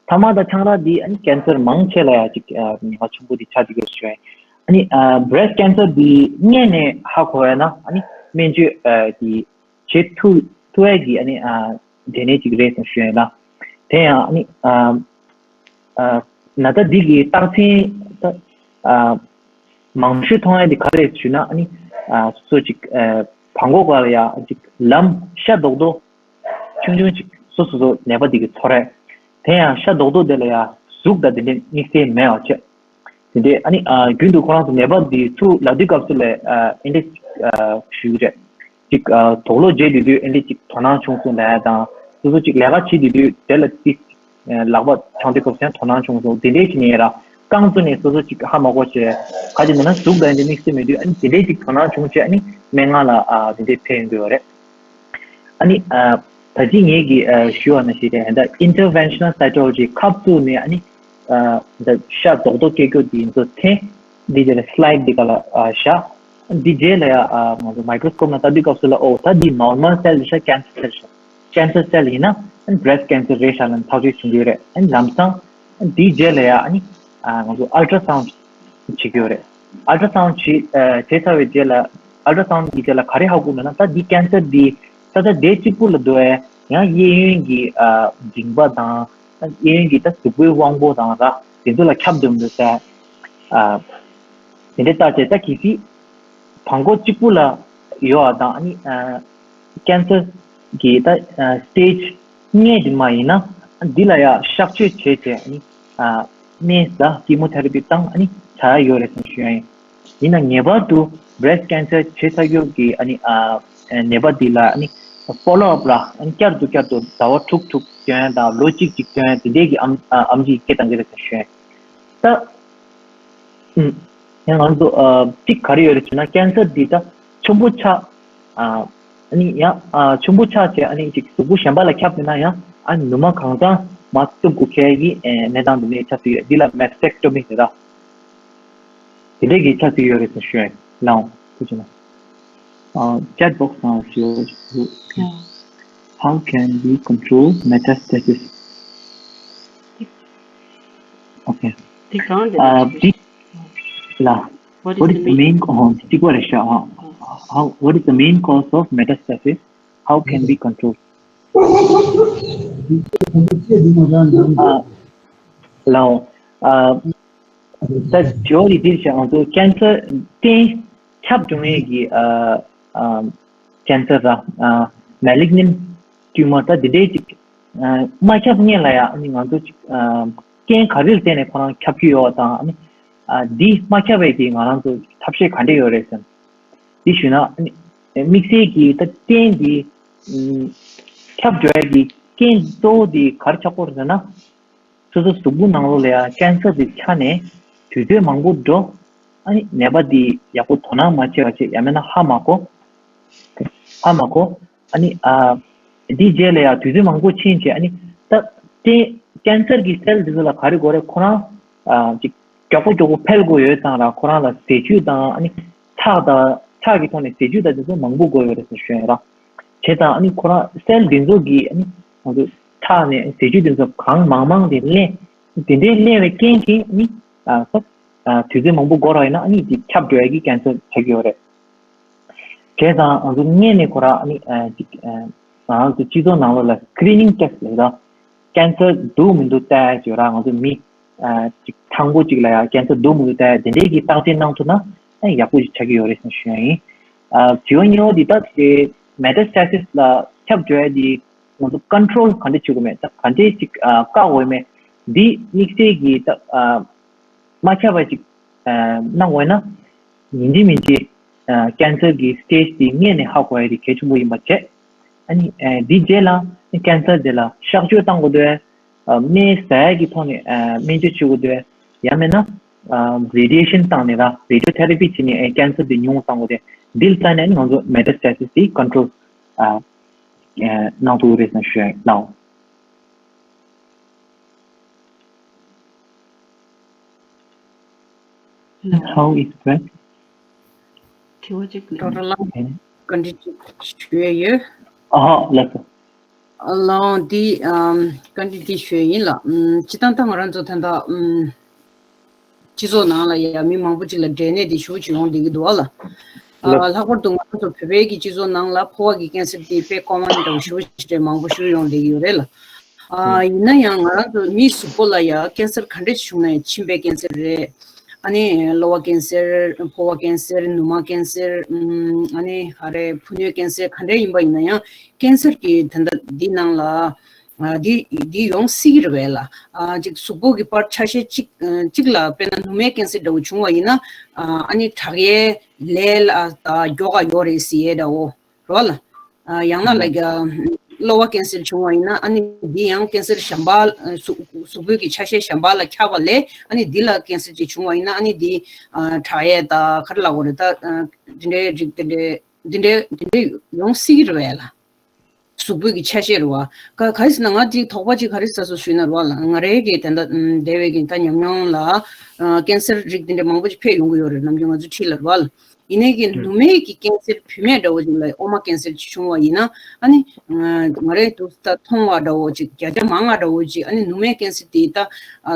ཐ་མག་དང་ཆང་རག་འདི་ཨ་ནི་cancer མང་ཆེ་ལ་ཡང་ཅིག་ཨ་ཉེན་ཁ་ཆེན་པོ་འདི་ཆགས་བསྡད་ཡོད་ཞུ་ཡ་ཡིན། ཨ་ནི་ཨ་breast cancer འདི་སྔོན་ནས་ཧ་གོ་ཡ་ན་ཨ་ནི་སྨན་བཅོས་ཨ་འདི་བྱེད་ཐུབ་ཐུབ་ཡ་གི་ཨ་ནི་ཨ་འབྲས་ནད་ཅིག་རེད་ཟེར་ཞུ་ཡ་ཡིན་ལ། དེ་ཡང་ཨ་ནི་ཨ་ཨ་ན་ཚ་འདི་གི་རྟགས་མཚན་ད་ཨ་མང་ཤོས་མཐོང་ཡ་འདི་ག་རེ་ཞུ་ན་ཨ་ནི་ཨ་སོ་སོ་ཅིག་ཨ་བྲང་ཁོག་སྒང་ལ་ཡ་ཅིག་ལམ་ཤ་རྡོག་རྡོག་ཆུང་ཆུང་ཅིག་སོ་སོ་སོ་ནད་པ་འདི་གི་ཚོར་རེད། དེ་ཡང་ཤ་རྡོག་རྡོག་དེ་ལ་ཡ་ཟུག་དང་དེ་འདྲའི་དམིགས་བསལ་མེད་པ་བྱས། དེ་འདྲའི་ཨ་ནི་ཨ་རྒྱུན་དུ་ཁོ་རང་ཚོ་ནད་པ་འདི་ཚུར་ལབ་དུས་སྐབས་སུ་ལ་ཨ་ཨེ་འདྲ་ཨ་ཞུ་གི་རེད། ཅིག་ཨ་དུག་ལོག་བརྗེ་དུས་དུས་ཨེ་འདྲ་ཅིག་དོ་སྣང་བྱུང་སོང་ལབ་ཡ་དང་སོ་སོ་ཅིག་ལས་ཀ་བྱེད་དུས་དུས་དེ་ལ་ཏིག་ལག་པ་འཆང་དུས་སྐབས་སུ་ཡང་དོ་སྣང་བྱུང་སོང་། དེ་འདྲའི་ཞིག་ནས་ར་རྐང་བཙུགས་ནས་སོ་སོ་ཅིག་ཧ་མ་གོ་བྱས་ག་ཅིག་མིན་ན་ཟུག་དང་ཨེ་འདྲ་དམིགས་བསལ་མེད་དུས་ཨ་ནི་དེ་འདྲའི་ཅིག་དོ་སྣང་བྱུང་བྱས་ཨ་ནི་སྨན་ཁང་ལ་ཨ་དེ་འདྲའི་ཕེབས་ཡོང་གི་ཡོད་རེད། ཨ་ནི་ཨ་ད་ཅི་ངེད་ཀྱིས་ཨ་ཞུ་བ་ནང་བཞིན་རེད། ད་interventional cytology ཁབ་བཙུགས་ནས་ཨ་ནི་ཨ་ད་ཤ་རྡོག་རྡོག་སྐྱེ་རྒྱུ་དེ་ཚོ་འཐེན། འདི་རྗེས་ལ་slide འདི་ག་ལ་ཨ་བཞག་འདི་རྗེས་ལ་ཡ་ཨ་ང་ཚོ་microscope ནང་ལྟ་དུས་སྐབས་སུ་ལ་ཨོ་ད་འདི་normal cell རེད་ཤག cancer cell རེད་ཤག cancer cell ཡིན་ན་ཨ་ནི་breast cancer རེད་ཤག་ལབ་ཐག་གཅོད་བྱེད་ཀྱི་ཡོད་རེད། ཨ་ནི་ལམ་སང་འདི་རྗེས་ལ་ཡ་ཨ་ནི་ཨ་ང་ཚོ་ultrasound བྱེད་ཀྱི་ཡོད་རེད། ultrasound བྱེད་ཨ་བྱས་ཚར་བའི་རྗེས་ལ་ultrasound གི་རྗེས་ལ་ག་རེ་ཧ་གོ་མེད་ན་ད་འདི་cancer འདི་ས་ཆ་དེ་གཅིག་པུ་ལ་འདུག་ཨེ། ཡང་གཡས་གཡོན་གྱི་ཨ་མགྲིན་པ་དང་གཡས་གཡོན་གྱི་ད་གཟུགས་པོའི་དབང་པོ་དང་ར་དེ་ཚོ་ལ་ཁྱབ་འདུག་མི་འདུག་ཟེར། ཨ་དེ་འདྲའི་ལྟ་བྱས་ད་གལ་སྲིད་བྲང་ཁོག་གཅིག་པུ་ལ་ཡོད་པ་དང་ཨ་ནི་ཨ་cancer གི་ད་ཨ་stage སྔོན་དེ་མ་ཡིན་ན་འདི་ལ་ཡ་གཤག་བཅོས་བྱས་བྱས་ཨ་ནི་ཨ་སྨན་ཟ་chemotherapy བཏང་ཨ་ནི་བྱ་ཡ་ཡོད་རེད་བསམ་ཞུ་ཡ་ཡིན། ཡིན་ན་ངེས་པར་དུ་breast cancer བྱེད་ཚར་རྒྱུ་གི་ཨ་ནི་ཨ་ནད་པ་འདི་ལ་ཨ་ནི་follow up ར་ཨ་ནི་བསྐྱར་དུ་བསྐྱར་དུ་ཟླ་བ་དྲུག་དྲུག་སྟོན་དང་ལོ་གཅིག་གཅིག་སྟོན་དེ་འདྲའི་གི་ཨམ་ཨ་ཨམ་ཆི་སྐད་གཏོང་གི་རེད་ཟེར་ཞུ་ཡ་ཡིན། ད་ཨུམ་ཡང་ང་ཚོ་ཨ་གཅིག་ག་རེ་ཡོད་རེད་ཟེར་ན་cancer འདི་ད་ཆེན་པོ་ཆགས་ཨ་ཨ་ནི་ཡང་ཨ་ཆེན་པོ་ཆགས་བྱས་ཨ་ནི་ཅིག་གཟུགས་པོ་གཞན་པ་ལ་ཁྱབ་མེད་ན་ཡང་ཨ་ནི་ནུ་མ་གང་ཚང་མར་གཏུབ་དགོས་ཁེལ་གྱི་ཨེ་གནས་སྟངས་འདི་ནས་ཆགས་སྲིད་ཡོད། འདི་ལ་mastectomy ཟེར་ར། དེ་འདྲའི་གི་ཆ་ཚིག་ཡོད་རེད་ཟེར་ཞུ་ཡ་ལའང་ཐུགས་རྗེ་གནང་། Uh, chat box now is yours. Yeah. How can we control metastasis? Okay. དེ་གང་རེད། Uh, དེ་ལ། What is What is the the main main cause? གཅིག་པ་རེད་ཤག་ཨ། How, what is the main cause of metastasis? How can we control? ཨ། ལའོ། ཨ། ད་ཇོ་ལི་འདིར་བྱས་ང་ཚོ་ཀན་སར་སྟེང་ཁྱབ་འགྲོ་ངེས་ཀྱི་ཨ། ཨ། ཀན་སར་ར། ཨ། མེ་ལིག་ནན་ཊིའུ་མར་ད་འདི་འདྲའི་ཅིག་ཨ། མ་ཁྱབ་སྔོན་ལ་ཡང་ཨ་ནི་ང་ཚོ་ཅིག་ཨ། རྐྱེན་ག་རེ་ལ་བརྟེན་ནས་ཁོ་རང་ཁྱབ་ཀྱི་ཡོད་པ་དང་ཨ་ནི། ཨ། འདི་མ་ཁྱབ་པའི་གི་ང་རང་ཚོ་ཐབས་ཤེས་ག་འདྲ་ཡོད་རེད་ཟེར་ན། འདི་ཞུས་ན་ཨ་ནི། དམིགས་བསལ་གྱི་ད་རྐྱེན་འདི། ཨམ། ཁྱབ་འགྲོ་ཡ་གི་རྐྱེན་གཙོ་བོ་འདི་ག་རེ་ཆགས་ཀྱི་ཡོད་རེད་ཟེར་ན། སོ་སོ་གཟུགས་པོ་ནང་ལོགས་ལ་ཡ་ཀན་སར་དེ་ཆགས་ནས་དུས་ཚོད་མང་པོ་འགྲོ། ཨ་ནི་ནད་པ་དེ་ཡག་པོ་དོ་སྣང་མ་བྱས་པ་བྱས་ཡང་མིན་ན་ཧ་མ་གོ། ཧ་མ་གོ། ཨ་ནི་ཨ། དེའི་རྗེས་ལ་ཡ་དུས་ཚོད་མང་པོ་ཕྱིན་བྱས་ཨ་ནི་ད་ཀན་ཀན་སར་གྱི་སེལ་དེ་ཚོ་ལ་ག་རེ་དགོས་རེད། ཁོ་རང་ཨ། ཅིག་མགྱོགས་པོ་མགྱོགས་པོ་འཕེལ་དགོས་ཡོད་ཙང་ར་ཁོ་རང་ལ་ཟས་བཅུད་དང་ཨ་ནི་ཁྲག་དང་ཁྲག་གི་ཐོག་ནས་ཟས་བཅུད་དང་དེ་ཚོ་མང་པོ་དགོས་ཡོད་རེད་ཟེར་ཞུ་ཡ་ཡིན་ར། བྱས་ཙང་ཨ་ནི་ཁོ་རང་སེལ་འདི་ཚོ་གིས་ཨ་ནི་ང་ཚོ་ཁྲག་ནས་ཟས་བཅུད་འདི་ཚོ་གང་མང་མང་དེ་ལེན། དེ་འདྲའི་ལེན་པའི་རྐྱེན་གྱིས་ཨ་ནི་ཨ་ས་ཨ་དུས་ཚོད་མང་པོ་འགོར་བ་ཡིན་ན་ཨ་ནི་དེ་ཁྱབ་འགྲོ་ཡ་གི་ཀན་སར་ཆགས་ཀྱི་ཡོད་རེད། བྱས་ཙང་ང་ཚོ་སྔོན་ནས་ཁོ་རང་ཨ་ནི་ཨ་ཅིག་ཨ་ང་ཚོ་སྤྱི་ཚོགས་ནང་ལོགས་ལ་སི་ཀི་རི་ནིང་ཊེ་སི་ཊི་ལབ་ཡ་ཀན་སར་འདུག་མི་འདུག་བལྟ་ཡ་ཅིག་ཡོད་ར། ང་ཚོ་མི་ཨ་ཅིག་གྲངས་པོ་ཅིག་ལ་ཡ་ཀན་སར་འདུག་མི་འདུག་བལྟ་ཡ་དེ་འདྲའི་གི་བརྟག་དཔྱད་གནང་ཐུབ་ན་ཨ་ཡག་པོ་ཞིག་ཆགས་ཀྱི་ཡོད་རེད་ཟེར་ཞུ་ཡ་ཡིན། ཨ་དྲི་བ་གཉིས་པ་འདི་ད་དེ་མེ་ཊ་སི་ཊེ་སི་ལ་ཁྱབ་འགྲོ་ཡ་འདི་ང་ཚོ་ཀོན་ཊོལ་ག་འདྲ་བྱེད་དགོས་མེད། ད་ག་འདྲའི་ཅིག་ཨ་བཀག་དགོས་མེད། འདི་དམིགས་བསལ་གྱི་ད་ཨ་མ་ཁྱབ་པ་ཅིག་ཨ་གནང་དགོས་ན། ཡིན་གཅིག་མིན་གཅིག་ཨ་ཀན་སར་གྱི་སི་ཊེ་ཇི་དེ་སྔོན་ནས་ཧ་གོ་ཡ་དེ་གལ་ཆེན་པོ་ཡིན་པ་བྱས། ཨ་ནི་ཨ་འདིའི་རྗེས་ལ་ཀན་སར་དེ་ལ་གཤག་བཅོས་བཏང་དགོས་འདུག་ཨ་སྨན་ཟ་ཡ་གི་ཐོག་ནས་ཨ་སྨན་བཅོས་བྱེད་དགོས་འདུག་ཡང་མིན་ན་ཨ་རེ་ཌི་ཡེ་ཤན་བཏང་ནས་ར་རེ་ཌི་ཡོ་ཐེ་ར་པི་བྱས་ནས་ཨ་ཀན་སར་དེ་ཉུང་བཏང་དགོས་ཏེ། འདི་ལ་བརྟེན་ནས་ང་ཚོ་མེ་ཊ་སི་ཊེ་སི་དེ་ཀོན་ཊོལ་ཨ་ཨ་གནང་ཐུབ་ཀྱི་རེད་ཟེར་ཞུ་ཡ་ཡིན། How is breath? དྲི་བ་གཅིག་ཌོག་ཊར་ལགས་བཀའ་འདྲི་གཅིག་ཞུ་ཡས་ཡོད། ཨ་ཧ་ལགས་སོ། ལགས་འདི་ཨམ་བཀའ་འདྲི་འདི་ཞུ་ཡས་ཡིན་ལགས། ཨམ་སྤྱིར་བཏང་ད་ང་རང་ཚོ་ད་ལྟ་ཨམ་སྤྱི་ཚོགས་ནང་ལ་ཡ་མི་མང་པོ་ཅིག་ལ་འབྲས་ནད་འདི་ཞེ་པོ་ཅིག་ཡོང་བསྡད་ཀྱི་འདུག་ཨ་ལགས། ཨ་ལགས། ལྷག་པར་དུ་ང་རང་ཚོ་བོད་པའི་གི་སྤྱི་ཚོགས་ནང་ལ་ཕོ་བ་གི་ཀན་སར་འདི་དཔེ་ཀོ་མན་འདྲ་བོ་ཞེ་པོ་ཅིག་མང་པོ་ཞེ་པོ་ཡོང་བསྡད་ཀྱི་ཡོད་རེད་ལགས། ཨ་ཡིན་ན་ཡང་ང་རང་ཚོ་མིའི་གཟུགས་པོ་ལ་ཡ་ཀན་སར་ག་འདྲས་བྱུང་ན་ཡང་མཆིན་པའི་ཀན་སར་རེད། ཨ་ནི་གློ་བ་ཀན་སར། ཕོ་བ་ཀན་སར། ནུ་མ་ཀན་སར། ཨམ་ཨ་ནི་ག་རེ་ཕུ་ནུའི་ཀན་སར་ག་འདྲས་ཡིན་པ་ཡིན་ན་ཡང་ཀན་སར་གྱི་ད་ལྟ་འདི་ནང་ལ་ཨ་འདི་འདི་ཡོང་སྲིད་ཀྱི་རེད་པས་ལགས། ཨ་ཅིག་གཟུགས་པོ་གི་པར་ཆ་ཤས་གཅིག་གཅིག་ལ་དཔེར་ན་ནུ་མའི་ཀན་སར་འདྲ་བོ་བྱུང་བ་ཡིན་ན་ཨ་ཨ་ནི་དྲག་ཡས་ལས་ལ་ད་མགྱོགས་ཀ་ཡོད་རེད་ཟེར་ཡས་འདྲ་བོ། རོ་ལ། ཡང་ན་ལ་གློ་བ་ཀན་སར་བྱུང་བ་ཡིན་ན་ཨ་ནི་འདི་ཡང་ཀན་སར་གཞན་པ་གཟུགས་གཟུགས་པོའི་གི་ཆ་ཤས་གཞན་པ་ལ་ཁྱབ་པ་ལས་ཨ་ནི་འདི་ལ་ཀན་སར་ཅིག་བྱུང་བ་ཡིན་ན་ཨ་ནི་འདི་དྲག་ཡས་ད་ག་རེ་ལབ་དགོས་རེད་ད། འདི་འདྲའི་རིགས་འདི་འདྲའི་འདི་འདྲའི་འདི་འདྲའི་ཡོང་སྲིད་ཀྱི་རེད་པས་ལགས། གཟུགས་པོའི་གི་ཆ་ཤས་རེད་པ། ག་ག་རེ་ཟེར་ན་ང་འདི་དོགས་པ་ཅིག་ག་རེ་ཟ་སོ་ཞུས་ན་རེད་པ་ལགས། ང་རའི་གི་ད་ལྟ་འདས་པའི་གི་ད་ཉམས་མྱོང་ལ་ཀན་སར་རིགས་འདི་འདྲ་མང་པོ་ཅིག་ཕེབས་ཡོང་གི་ཡོད་རེད། ནམ་རྒྱུན་ང་ཚོ་འཁྲིས་ལ་རེད་པ་ལགས། ཡིན་ནའི་གི་ནུ་མའི་གི་ཀན་སར་བུད་མེད་འདྲ་བོ་ཅིག་ལ་ཨོ་མ་ཀན་སར་ཅིག་བྱུང་བ་ཡིན་ན་ཨ་ནི་ང་རའི་དུ་ད་མཐོང་བ་འདྲ་བོ་ཅིག་བརྒྱ་ཆ་མང་བ་འདྲ་བོ་ཅིག་ཨ་ནི་ནུ་མའི་ཀན་སར་དེ་ད་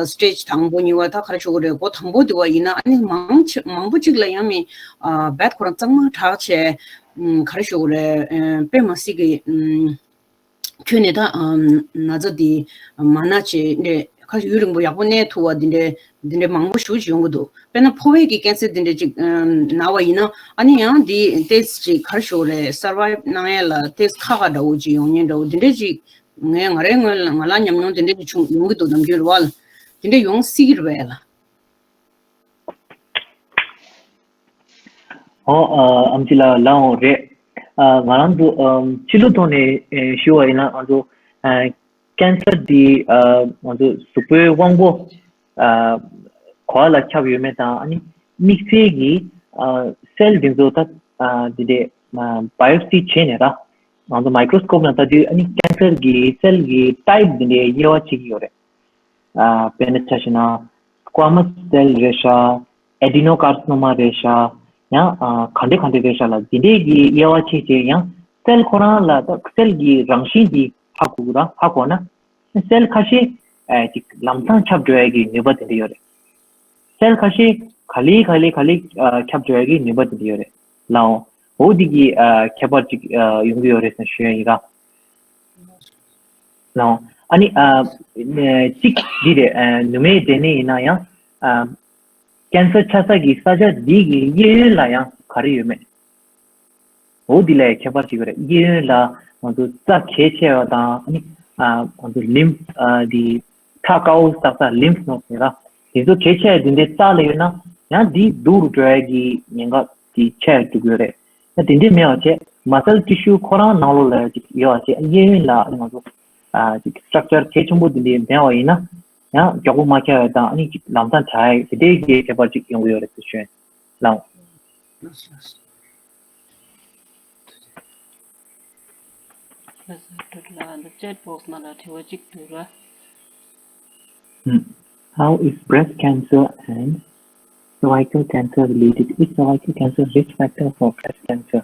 སི་ཊེ་ཇི་དང་པོ་གཉིས་པ་ད་ག་རེ་ཞུ་དགོས་རེད། འགོ་དང་པོ་དེ་བ་ཡིན་ན་ཨ་ནི་མང་ཆེ་མང་པོ་ཅིག་ལ་ཡང་མི་རྦད་ཁོ་རང་གཙང་མ་དྲག་བྱས་ག་རེ་ཞུ་དགོས་རེད། དཔེ་མ་སྲིད་གི་ཁྱོན་ནས་ད་ན་ཚ་དེ་མ་ན་བྱས་འདྲ་ཁ་ཡུན་རིང་པོ་ཡག་པོ་གནས་ཐུབ་པ་འདི་འདྲའི་འདི་འདྲའི་མང་པོ་ཞེ་པོ་ཅིག་ཡོང་གི་འདུག་དཔེར་ན་ཕོ་བའི་གི་ཀན་སར་འདི་འདྲ་ཅིག་ན་བ་ཡིན་ན་ཨ་ནི་ཡང་འདི་ཏེས་ཅིག་ག་རེ་ཞུ་དགོས་རེད། སར་ཝའིབ་གནང་ཡས་ལ་ཏེས་ཁག་ཁག་འདྲ་བོ་ཅིག་ཡོང་ཉེན་འདྲ་བོ་འདི་འདྲ་ཅིག་ངས་ང་རའི་སྔོན་ལ་ང་ལ་ཉམས་མྱོང་འདི་འདྲ་ཅིག་བྱུང་ཡོང་གི་འདུག་ནམ་རྒྱུན་རེད་པ་ལགས། འདི་འདྲ་ཡོང་སྲིད་ཀྱི་རེད་པས་ལགས། ཨོ། ཨ་ཨམ་ཆི་ལགས་ལགས་འོང་རེད། ཨ་ང་རང་ཚོ་ཨམ་ཕྱི་ལོགས་ཐོག་ནས་ཨེ་ཞུ་བ་ཡིན་ན་ང་ཚོ་ཨ་ཀན་སར་འདི་ཨ་ང་ཚོ་གཟུགས་པོའི་དབང་པོ་ཨ་ག་པ་ལ་ཁྱབ་ཡོད་མེད་དང་ཨ་ནི་དམིགས་བསལ་གྱི་ཨ་སེལ་འདི་ཚོ་ད་ཨ་འདི་འདྲའི་ཨ་བ་ཡོབ་སི་བྱས་ནས་ར་ང་ཚོ་མའི་ཀྲོ་སི་ཀོབ་ནང་ལྟ་དུས་ཨ་ནི་ཀན་སར་གྱི་སེལ་གྱི་ཊའིབ་འདི་འདྲའི་དབྱེ་བ་ཕྱེ་གི་ཡོད་རེད། ཨ་དཔེར་ན་ཆ་བཞག་ན་སྐུ་མ་སི་སེལ་རེད་ཤག་ཨེ་ཌི་ནོ་ཀར་སི་ནོ་མ་རེད་ཤག་ཡང་ཨ་ག་འདྲ་ག་འདྲ་རེད་ཤག་ལ་འདི་འདྲའི་གི་དབྱེ་བ་ཕྱེ་བྱས་ཡང་སེལ་ཁོ་རང་ལ་ད་སེལ་གྱི་རང་བཞིན་འདི་ཧ་གོ་གི་ར་ཧ་གོ་ན་སེལ་ཁ་ཤས་ཨ་ཅིག་ལམ་སང་ཁྱབ་འགྲོ་ཡ་གི་ནུས་པ་དེ་འདྲ་ཡོད་རེད། སེལ་ཁ་ཤས་ག་ལེ་ག་ལེ་ག་ལེ་ཨ་ཁྱབ་འགྲོ་ཡ་གི་ནུས་པ་དེ་འདྲ་ཡོད་རེད་ལགས། འོ་འདི་གི་ཨ་ཁྱད་པར་ཅིག་ཨ་ཡོང་གི་ཡོད་རེད་ཟེར་ཞུ་ཡ་ཡིན་ར། ལགས། ཨ་ནི་ཨ་གཅིག་འདི་རེད། ཨ་ནུ་མའི་སྡེ་ནས་ཡིན་ན་ཡང་ཨ་ཀན་སར་ཆགས་ས་གི་ས་ཆ་འདི་གི་གཡས་གཡོན་ལ་ཡང་ག་རེ་ཡོད་མེད། འོ་འདི་ལ་ཡང་ཁྱད་པར་ཅིག་ཡོད་རེད། གཡས་གཡོན་ལ་ང་ཚོ་རྩ་གལ་ཆེ་བ་དང་ཨ་ནི་ཨ་ང་ཚོ་ལིམ་ཨ་འདི་ཁྲག་དཀར་པོ་བསགས་ས་ལིམ་ནོ་ཟེར་ལ། དེ་ཚོ་གལ་ཆེ་བ་དེ་འདྲའི་རྩ་ལ་ཡོད་ན་ཡང་འདི་སྡུག་རུ་འགྲོ་ཡ་གི་ཉེན་ཁ་དེ་ཆེ་རུ་འགྲོ་གི་ཡོད་རེད། ད་དེ་འདྲའི་མེད་པ་བྱས་མ་སལ་ཊི་ཤུ་ཁོ་རང་ནང་ལོགས་ལ་ཅིག་ཡོད་པ་བྱས་གཡས་གཡོན་ལ་ང་ཚོ་ཨ་ཅིག་སི་ཊྲག་ཅར་གལ་ཆེན་པོ་དེ་འདྲའི་མེད་པ་ཡིན་ན་ཡང་མགྱོགས་པོ་མ་ཁྱབ་པ་དང་ཨ་ནི་ཅིག་ལམ་སང་དྲག་ཡ་དེ་འདྲའི་གི་ཁྱད་པར་ཅིག་ཡོང་གི་ཡོད་རེད་ཟེར་ཞུ་ཡ་ལགས། ལགས་སོ། ལ་ཅེ་ཊི་བོག་སི་ནང་ལ་དྲི་བ་གཅིག་འདུག་ར། Hmm. How is breast cancer and cervical cancer related? Is cervical cancer risk factor for breast cancer?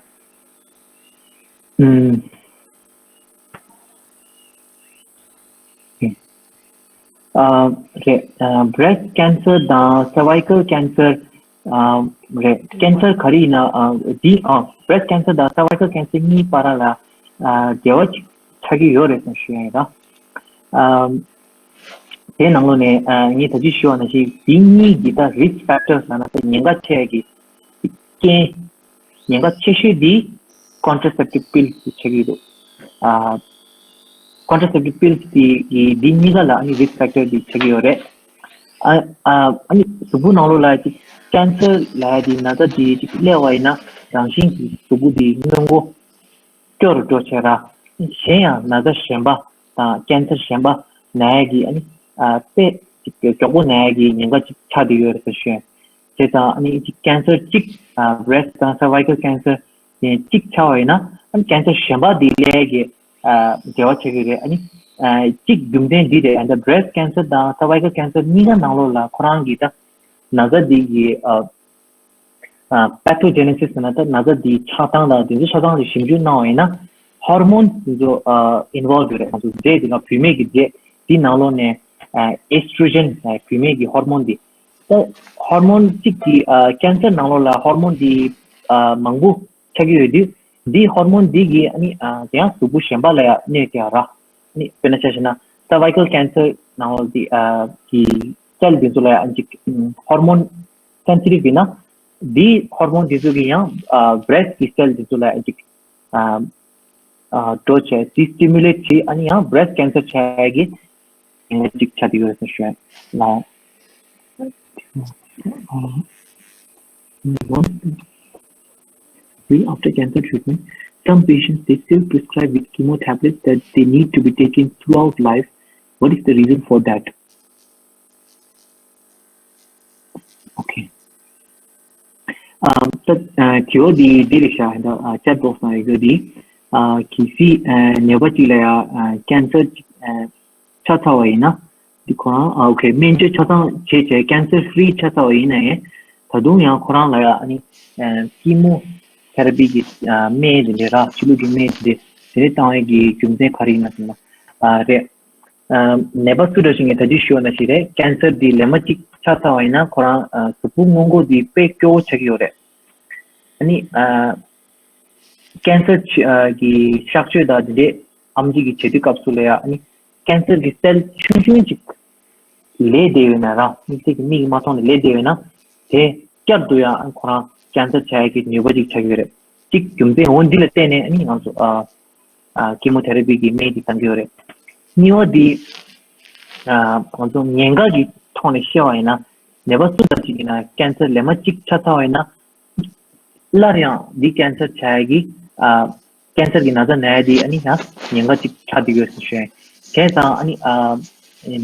Hmm. Okay. ཨ་རེད། ཨ་breast cancer དང་cervical cancer ཨ་རེད། cancer ག་རེ་ཡིན་ན་ཨ་འདི་ཨ་breast cancer དང་cervical cancer གཉིས་བར་ལ་ཨ་འབྲེལ་བ་ཅིག་ཆགས་ཀྱི་ཡོད་རེད་བསམ་ཞུ་ཡ་ཡིན་ད། ཨ་དེའི་ནང་ལོགས་ནས་ཨ་ངས་ད་ཅི་ཞུས་པ་ནང་བཞིན་འདི་གཉིས་ཀྱི་ད་risk factors ལབ་ན་ད་ཉེན་ཁ་ཆེ་ཡ་གི་རྐྱེན། ཉེན་ཁ་ཆེ་ཤོས་འདི་contraceptive pills དེ་ཆགས་ཀྱི་འདུག་ཨ། contraceptive pills དེ་གི་འདི་གཉིས་ཀ་ལ་ཨ་ནི་risk factor དེ་ཆགས་ཀྱི་ཡོད་རེད། ཨ་ཨ་ཨ་ནི་གཟུགས་པོ་ནང་ལོགས་ལ་ཅིག་cancer ལབ་ཡ་དེ་ན་ཚ་དེ་ཅིག་སླེབས་པ་ཡིན་ན་རང་བཞིན་གྱིས་གཟུགས་པོ་དེ་སྔོན་འགོག་སྐྱོ་རུ་འགྲོ་བྱས་ར། གཞན་ཡང་ན་ཚ་གཞན་པ་དང་cancer གཞན་པ་ན་ཡ་གི་ཨ་ནི་ཨ་དཔེ་ཅིག་མགྱོགས་པོ་ན་ཡ་གི་ཉེན་ཁ་ཅིག་ཆགས་བསྡད་ཡོད་རེད་ཟེར་ཞུ་ཡ། བྱས་ཙང་ཨ་ནི་ཅིག་cancer གཅིག་ཨ་breast དང་cervical cancer གཅིག་ཆགས་པ་ཡིན་ན་ཨ་ནི་cancer གཞན་པ་དེ་སླེབས་ཡ་གི་ཨ་འབྲེལ་བ་ཆགས་ཀྱི་རེད། ཨ་ནི་ཨ་གཅིག་རྒྱུ་མཚན་འདི་རེད། ཨ་ད་breast cancer དང་cervical cancer གཉིས་ཀ་ནང་ལོགས་ལ་ཁོ་རང་གི་ད་ན་ཚ་འདི་གི་ཨ་ཨ་pathogenesis ཟེར་ན་ད་ན་ཚ་འདིའི་ཆགས་སྟངས་དང་དེ་ཚོ་ཆགས་སྟངས་དེ་ཞིབ་འཇུག་གནང་བ་ཡིན་ན་hormone དེ་ཚོ་ཨ་involve ཡོད་རེད། ང་ཚོ་རྫས་དེ་ལ་བུད་མེད་ཀྱི་རྫས་དེའི་ནང་ལོགས་ནས་ཨ་estrogen ཨ་བུད་མེད་ཀྱི་hormone དེ་ད་hormone གཅིག་གི་ཨ་cancer ནང་ལོགས་ལ་hormone དེ་ཨ་མང་པོ་ཆགས་ཀྱི་ཡོད་དུས་འདིའི་hormone འདི་གིས་ཨ་ནི་ཨ་དེ་ཡང་གཟུགས་པོ་གཞན་པ་ལ་ཡང་གནོད་ཀྱི་ཡོད་ར། ཨ་ནི་དཔེར་ན་ཆ་བཞག་ན་cervical cancer ནང་ལོགས་འདི་ཨ་གི་cell དེ་ཚོ་ལ་ཡང་ཅིག་hormone sensitive ཡིན་ན། འདིའི་hormone དེ་ཚོ་གིས་ཡང་ཨ་breast གི་cell དེ་ཚོ་ལ་ཅིག་ཨ་ཨ་འགྲོ་བྱས་དེ་stimulate བྱེད། ཨ་ནི་ཡང་breast cancer ཆགས་ཡ་གི་ཉེན་ཁ་ཅིག་ཆགས་བསྡད་ཡོད་ཟེར་ཞུ་ཡ་ལགས། After cancer treatment, some patients they still prescribe with chemo tablets that they need to be taking throughout life. What is the reason for that? Okay. ཨམ་ད་ཨ་དྲི་བ་འདི་འདི་རེད་ཤག་ད་ཨ་chat box ནང་ཡོད་རྒྱུ་འདི། ཨ་གལ་སྲིད་ཨ་ནད་པ་གཅིག་ལ་ཡ་ཨ་cancer ཅིག་ཨ་ཆགས་ཚར་བ་ཡིན་ན། འདི་ཁོ་རང་ཨ་okay སྨན་བཅོས་ཆ་ཚང་བྱས་བྱས་cancer free ཆགས་ཚར་བ་ཡིན་ན་ཡང་། ད་དུང་ཡང་ཁོ་རང་ལ་ཡ་ཨ་ནི་ཨ་chemotherapy གི་ཨ་སྨན་དེ་འདྲས་ར་ཕྱི་ལུགས་ཀྱི་སྨན་དེ་འདྲས་དེ་འདྲས་བཏང་བའི་གི་རྒྱུ་མཚན་ག་རེ་ཡིན་ན་ཟེར་ན། ཨ་རེད། ཨ་ནད་པ་སུ་འདྲ་ཞིག་ངས་ད་ཅི་ཞུས་པ་ནང་བཞིན་རེད། cancer འདི་ལས་མ་གཅིག་ཆགས་ཚར་བ་ཡིན་ན་ཁོ་རང་ཨ་གཟུགས་པོ་སྔོན་འགོག་འདི་དཔེ་སྐྱོ་བོ་ཆགས་ཀྱི་ཡོད་རེད། ཨ་ནི་ཨ་cancer ཆ་ཨ་གི་གཤག་བཅོས་དང་དེ་འདྲས་ཨེམ་ཆི་གི་བྱེད་དུས་སྐབས་སུ་ལ་ཡ་ཨ་ནི་cancer གི་cell ཆུང་ཆུང་ཅིག་ལས་བསྡད་ཡོད་ན་ར་དམིགས་བསལ་གྱི་མིག་གིས་མ་མཐོང་ནས་ལས་བསྡད་ཡོད་ན་དེ་བསྐྱར་དུ་ཡང་ཁོ་རང་cancer ཆགས་ཡ་གི་ནུས་པ་ཅིག་ཆགས་ཀྱི་ཡོད་རེད། གཅིག་རྒྱུ་མཚན་འོ་འདི་ལ་བརྟེན་ནས་ཨ་ནི་ང་ཚོ་ཨ་ཨ་chemotherapy གི་སྨན་དེ་བཏང་གི་ཡོད་རེད། གཉིས་པ་འདི་ཨ་ང་ཚོ་ཉེན་ཁ་གི་ཐོག་ནས་བཤད་པ་ཡིན་ན་ནད་པ་སུ་དང་གཅིག་ཡིན་ན་cancer ལས་མ་གཅིག་ཆགས་ཚར་བ་ཡིན་ན། སླར་ཡང་འདི་cancer ཆགས་ཡ་གི་ཨ་cancer གི་ན་ཚ་ན་ཡ་དེ་ཨ་ནི་ཡང་ཉེན་ཁ་ཅིག་ཆགས་བསྡད་ཡོད་ཟེར་ཞུ་ཡ་ཡིན། བྱས་ཙང་ཨ་ནི་ཨ་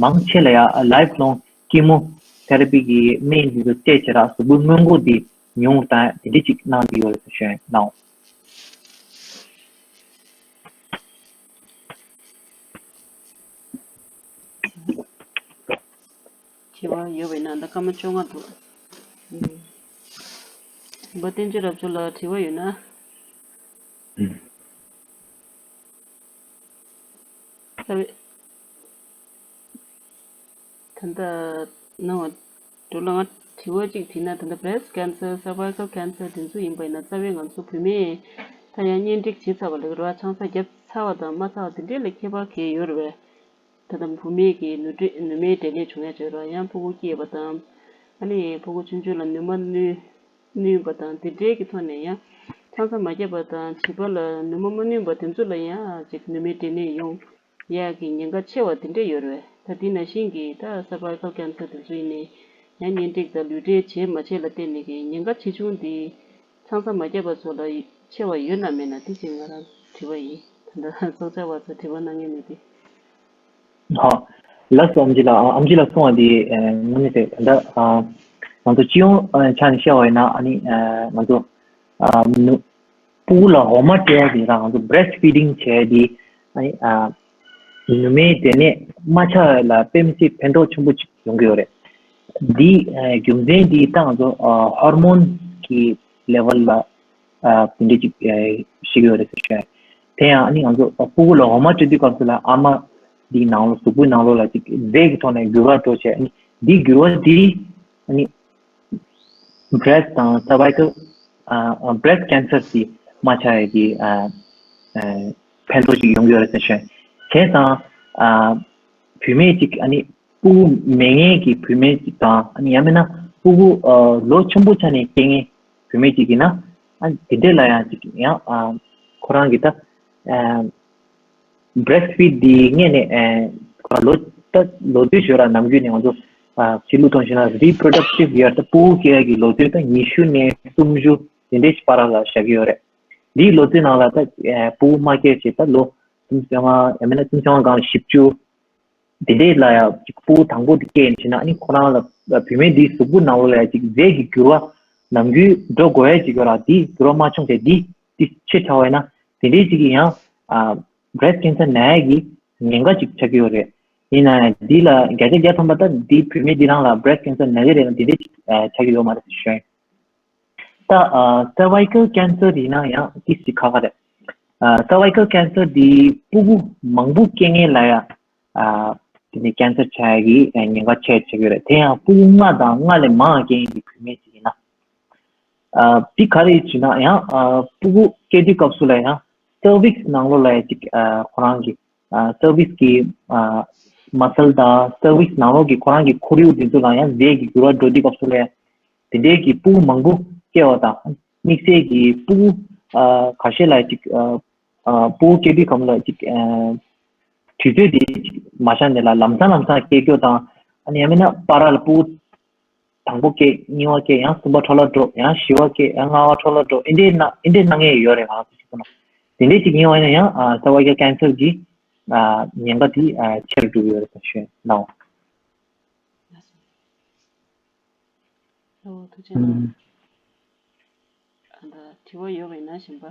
མང་ཆེ་ལ་ཡ་lifelong chemotherapy གི་སྨན་འདི་ཚོ་སྤྲད་བྱས་ར་གཟུགས་པོའི་སྔོན་འགོག་འདི་ཉུང་རུ་བཏང་ཡ་དེ་འདྲ་ཅིག་གནང་བསྡད་ཡོད་ཟེར་ཞུ་ཡ་ཡིན་ནའོ། དྲི་བ་ཡོད་པ་ཡིན་ན་ད་སྐར་མ་བཅོ་ལྔ་འདུག་ཨུམ། རིན་པ་བསྟན་འཛིན་རབ་འབྱོར་ལགས་དྲི་བ་ཡོད་ན། ཨུམ། ད་ལྟ་ནང་བ་འགྲོ་ལ་ང་དྲི་བ་གཅིག་དྲིས་ན། ད་ལྟ་breast cancer, cervical cancer དེ་ཚོ་ཡིན་པ་ཡིན་ན་རྩ་བའི་ང་ཚོ་བུད་མེད་ད་ཡང་གཉེན་སྒྲིག་བྱེད་ཚར་བ་ལ་རེད་བ། ཆང་ས་བརྒྱབ་ཚར་བ་དང་མ་ཚར་བ་དེ་འདྲས་ལ་ཁྱད་པར་གང་ཡོད་རེད་པས། ད་ལྟ་བུད་མེད་ཀྱི་ནུ་འདྲེ་ནུ་མའི་འབྲས་ནད་བྱུང་ཡ་བྱས་རོགས། ཡང་ཕྲུ་གུ་སྐྱེས་པ་དང་། ཨ་ནི་ཕྲུ་གུ་ཆུང་ཆུང་ལ་ནུ་མ་བསྣུན་བསྣུན་པ་དང་། དེ་འདྲའི་གི་ཐོག་ནས་ཡང་ཆང་ས་མ་བརྒྱབ་པ་དང་། བྱིས་པ་ལ་ནུ་མ་མ་བསྣུན་པ་དེ་ཚོ་ལ་ཡང་ཅིག་ནུ་མའི་འབྲས་ནད་ཡོང་ཡ་གི་ཉེན་ཁ་ཆེ་བ་དེ་འདྲས་ཡོད་རེད། ད་དེ་ནང་བཞིན་གྱི་ད་cervical cancer དེ་ཚོ་ཡིན་ནའི་ཡང་གཉེན་སྒྲིག་དང་ལུས་འབྲེལ་བྱས་མ་བྱས་ལ་བརྟེན་ནས་གི་ཉེན་ཁ་ཆེ་ཆུང་དེ་ཆང་ས་མ་བརྒྱབ་པ་ཚོ་ལ་ཆེ་བ་ཡོད་ན་མེད་ན་དེ་ཅིག་ང་རང་དྲི་བ་ཡིན། ད་ལྟ་ཚོགས་བཅར་བ་ཚོ་དྲི་བ་གནང་མཁན་མེད་དེ། ཧོ། ལགས་སོ། ཨམ་ཆི་ལགས། ཨ། ཨམ་ཆི་ལགས་གསུངས་པ་འདི། ཨ། དངོས་གནས་རེད། ད་ལྟ། ཨ། ང་ཚོ་སྤྱི་ཡོངས། ཨ། ཆ་ནས་བཤད་པ་ཡིན་ན། ཨ་ནི། ཨ། ང་ཚོ། ཨ། ནུ། ཕྲུ་གུ་ལ་འོ་མ་སྤྲད་ཡ་དེ་དང་ང་ཚོ་breast feeding བྱས་དེ། ཨ་ནི། ཨ། ནུ་མའི་འབྲས་ནད་མ་ཆགས་ཡ་ལ་དཔེ་མི་སྲིད་ཕན་ཐོགས་ཆེན་པོ་ཅིག་ཡོང་གི་ཡོད་རེད། འདི། ཨ། རྒྱུ་མཚན་འདི་ད་ང་ཚོ། ཨ། hormone གི་level ལ། ཨ། དེ་འདྲ་ཅིག་ཨ། ཤེས་ཀྱི་ཡོད་རེད་ཟེར་ཞུ། དེ་ཡང་ཨ་ནི་ང་ཚོ་ཕྲུ་གུ་ལ་འོ་མ་སྤྲད་དུས་སྐབས་སུ་ལ་ཨ་མ་འདིའི་ནང་ལོགས། གཟུགས་པོའི་ནང་ལོགས་ལ་ཅིག་རྫས་ཀྱི་ཐོག་ནས་འགྱུར་བ་འགྲོ་བྱས། ཨ་ནི་འདིའི་འགྱུར་བ་འདིས་ཨ་ནི་breast དང་cervical ཨ། breast cancer དེ་མ་ཆགས་ཡ་གི། ཨ། ཨ། ཕན་ཐོགས་ཅིག་ཡོང་གི་ཡོད་རེད་ཟེར་ཞུ། བྱས་ཙང་། ཨ། བུད་མེད་ཅིག་ཨ་ནི་ཕྲུ་གུ་མེད་མཁན་གྱི་བུད་མེད་ཅིག་དང་། ཨ་ནི་ཡང་མིན་ན་ཕྲུ་གུ། ཨ། ལོ་ཆེན་པོ་ཆགས་ནས་སྐྱེ་མཁན་བུད་མེད་ཅིག་ཡིན་ན། ཨ། དེ་འདྲས་ལ་ཡང་ཅིག་ཡང་། ཨ། ཁོ་རང་གི་ད། ཨ། breastfeed འདི་སྔས་ནས། ཨ། ཁོ་རང་ལོ། ད་ལོ་ཚོད་ཞོར་ལ་ནམ་རྒྱུན་ནས་ང་ཚོ། ཨ། ཕྱི་ལུགས་ཐོག་བཤད་ན་reproductive year ད་ཕྲུ་གུ་སྐྱེ་ཡ་གི་ལོ་ཚོད་ད་ཉི་ཤུ་ནས་སུམ་ཅུ་དེ་འདྲས་ཤིག་བར་ལ་བཞག་གི་ཡོད་རེད། འདིའི་ལོ་ཚོད་ནང་ལ་ད། ཨ། ཕྲུ་གུ་མ་སྐྱེས་བྱས་ད་ལོ་སུམ་ཅུ་སོ་ལྔ། ཡང་མིན་ན་སུམ་ཅུ་སོ་ལྔ་སྒང་བཞི་བཅུ། དེ་འདྲས་ལ་ཡང་ཅིག་ཕྲུ་གུ་དང་པོ་དེ་སྐྱེས་ཡིན་ཕྱིན་ན། ཨ་ནི་ཁོ་རང་ལ། བུད་མེད་འདིའི་གཟུགས་པོ་ནང་ལོགས་ལ་ཡང་ཅིག་རྫས་ཀྱི་འགྱུར་བ་ནམ་རྒྱུན་འགྲོ་དགོས་ཡ་ཅིག་ཡོད་ར། འདི་འགྱུར་བ་མ་བྱུང་བྱས་འདི་འདི་ཕྱིར་ཆགས་པ་ཡིན་ན། དེ་འདྲས་ཅིག་གི་ཡང་། ཨ། breast cancer ན་ཡ་གི་ཉེན་ཁ་ཅིག་ཆགས་ཀྱི་ཡོད་རེད། ཡིན་ན་ཡང་འདི་ལ་བརྒྱ་ཆ་བརྒྱ་ཐམ་པ་ད་འདི་བུད་མེད་འདི་རང་ལ་breast cancer ན་གི་རེད་ན་དེ་འདྲས་ཅིག་ཨ། ཆགས་ཀྱི་ཡོད་མ་རེད་ཞུ། ད། ཨ། cervical cancer ཡིན་ན་ཡང་ཏིས་ཅིག་ཁག་ཁག་རེད། ཨ། cervical cancer འདི་ཕྲུ་གུ་མང་པོ་སྐྱེ་མཁན་ལ་ཡང་། ཨ། དེ་ནས་cancer ཆགས་ཡ་གི་ཉེན་ཁ་ཆེ་ཆགས་ཀྱི་རེད། དེ་ཡང་ཕྲུ་གུ་ལྔ་དང་ལྔ་ལས་མང་སྐྱེ་མཁན་གྱི་བུད་མེད་ཅིག་ཡིན་ན། ཨ། འདི་ག་རེ་ཡིན་ན་ཡང་། ཨ། ཕྲུ་གུ་སྐྱེ་དུས་སྐབས་སུ་ལ་ཡང་cervix ནང་ལོགས་ལ་ཡང་ཅིག་ཨ། ཁོ་རང་གི། ཨ། cervix གི། ཨ། muscle དང་cervix ནང་ལོགས་ཀྱི་ཁོ་རང་གི་ཁོར་ཡུག་འདི་ཚོ་ལ་ཡང་རྫས་ཀྱི་འགྱུར་བ་འགྲོ་དུས་སྐབས་སུ་ལ་ཡང་དེ་འདྲའི་གི་ཕྲུ་གུ་མང་པོ་སྐྱེ་བ་དང་། དམིགས་བསལ་གྱི་ཕྲུ་གུ། ཨ། ཁ་ཤས་ལ་ཅིག་ཨ། ཨ། ཕྲུ་གུ་སྐྱེ་དུས་སྒང་ལ་ཅིག་ཨ། དུས་ཚོད་དེ་ཅིག་མ་ཤར་ནས་ལ་ལམ་སང་ལམ་སང་སྐྱེ་རྒྱུ་དང་། ཨ་ནི་ཡང་མིན་ན་བར་ལ་ཕྲུ་གུ་དང་པོ་སྐྱེ། གཉིས་པ་སྐྱེ། ཡང་གསུམ་པ་འཕྲོ་བརླག་འགྲོ། ཡང་བཞི་པ་སྐྱེ། ཡང་ལྔ་པ་འཕྲོ་བརླག་འགྲོ། ཨེ་འདྲའི་ན། ཨེ་འདྲའི་ན་མཁན་ཡོད་རེད། ང་ཚོ་ཤེས་ཀྱི་ཡོད་ན། དེ་འདྲའི་ཅིག་ཡིན་པ་ཡིན་ན་ཡང་། ཨ། cervical cancer གི། ཨ། ཉེན་ཁ་དེ། ཨ། ཆེ་རུ་འགྲོ་གི་ཡོད་རེད་ཟེར་ཞུ་ཡ་ཡིན། ལགས་སོ། ཐུགས་རྗེ་གནང་། ཨ། ད་དྲི་བ་ཡོད་པ་ཡིན་ན་གཞན་པ།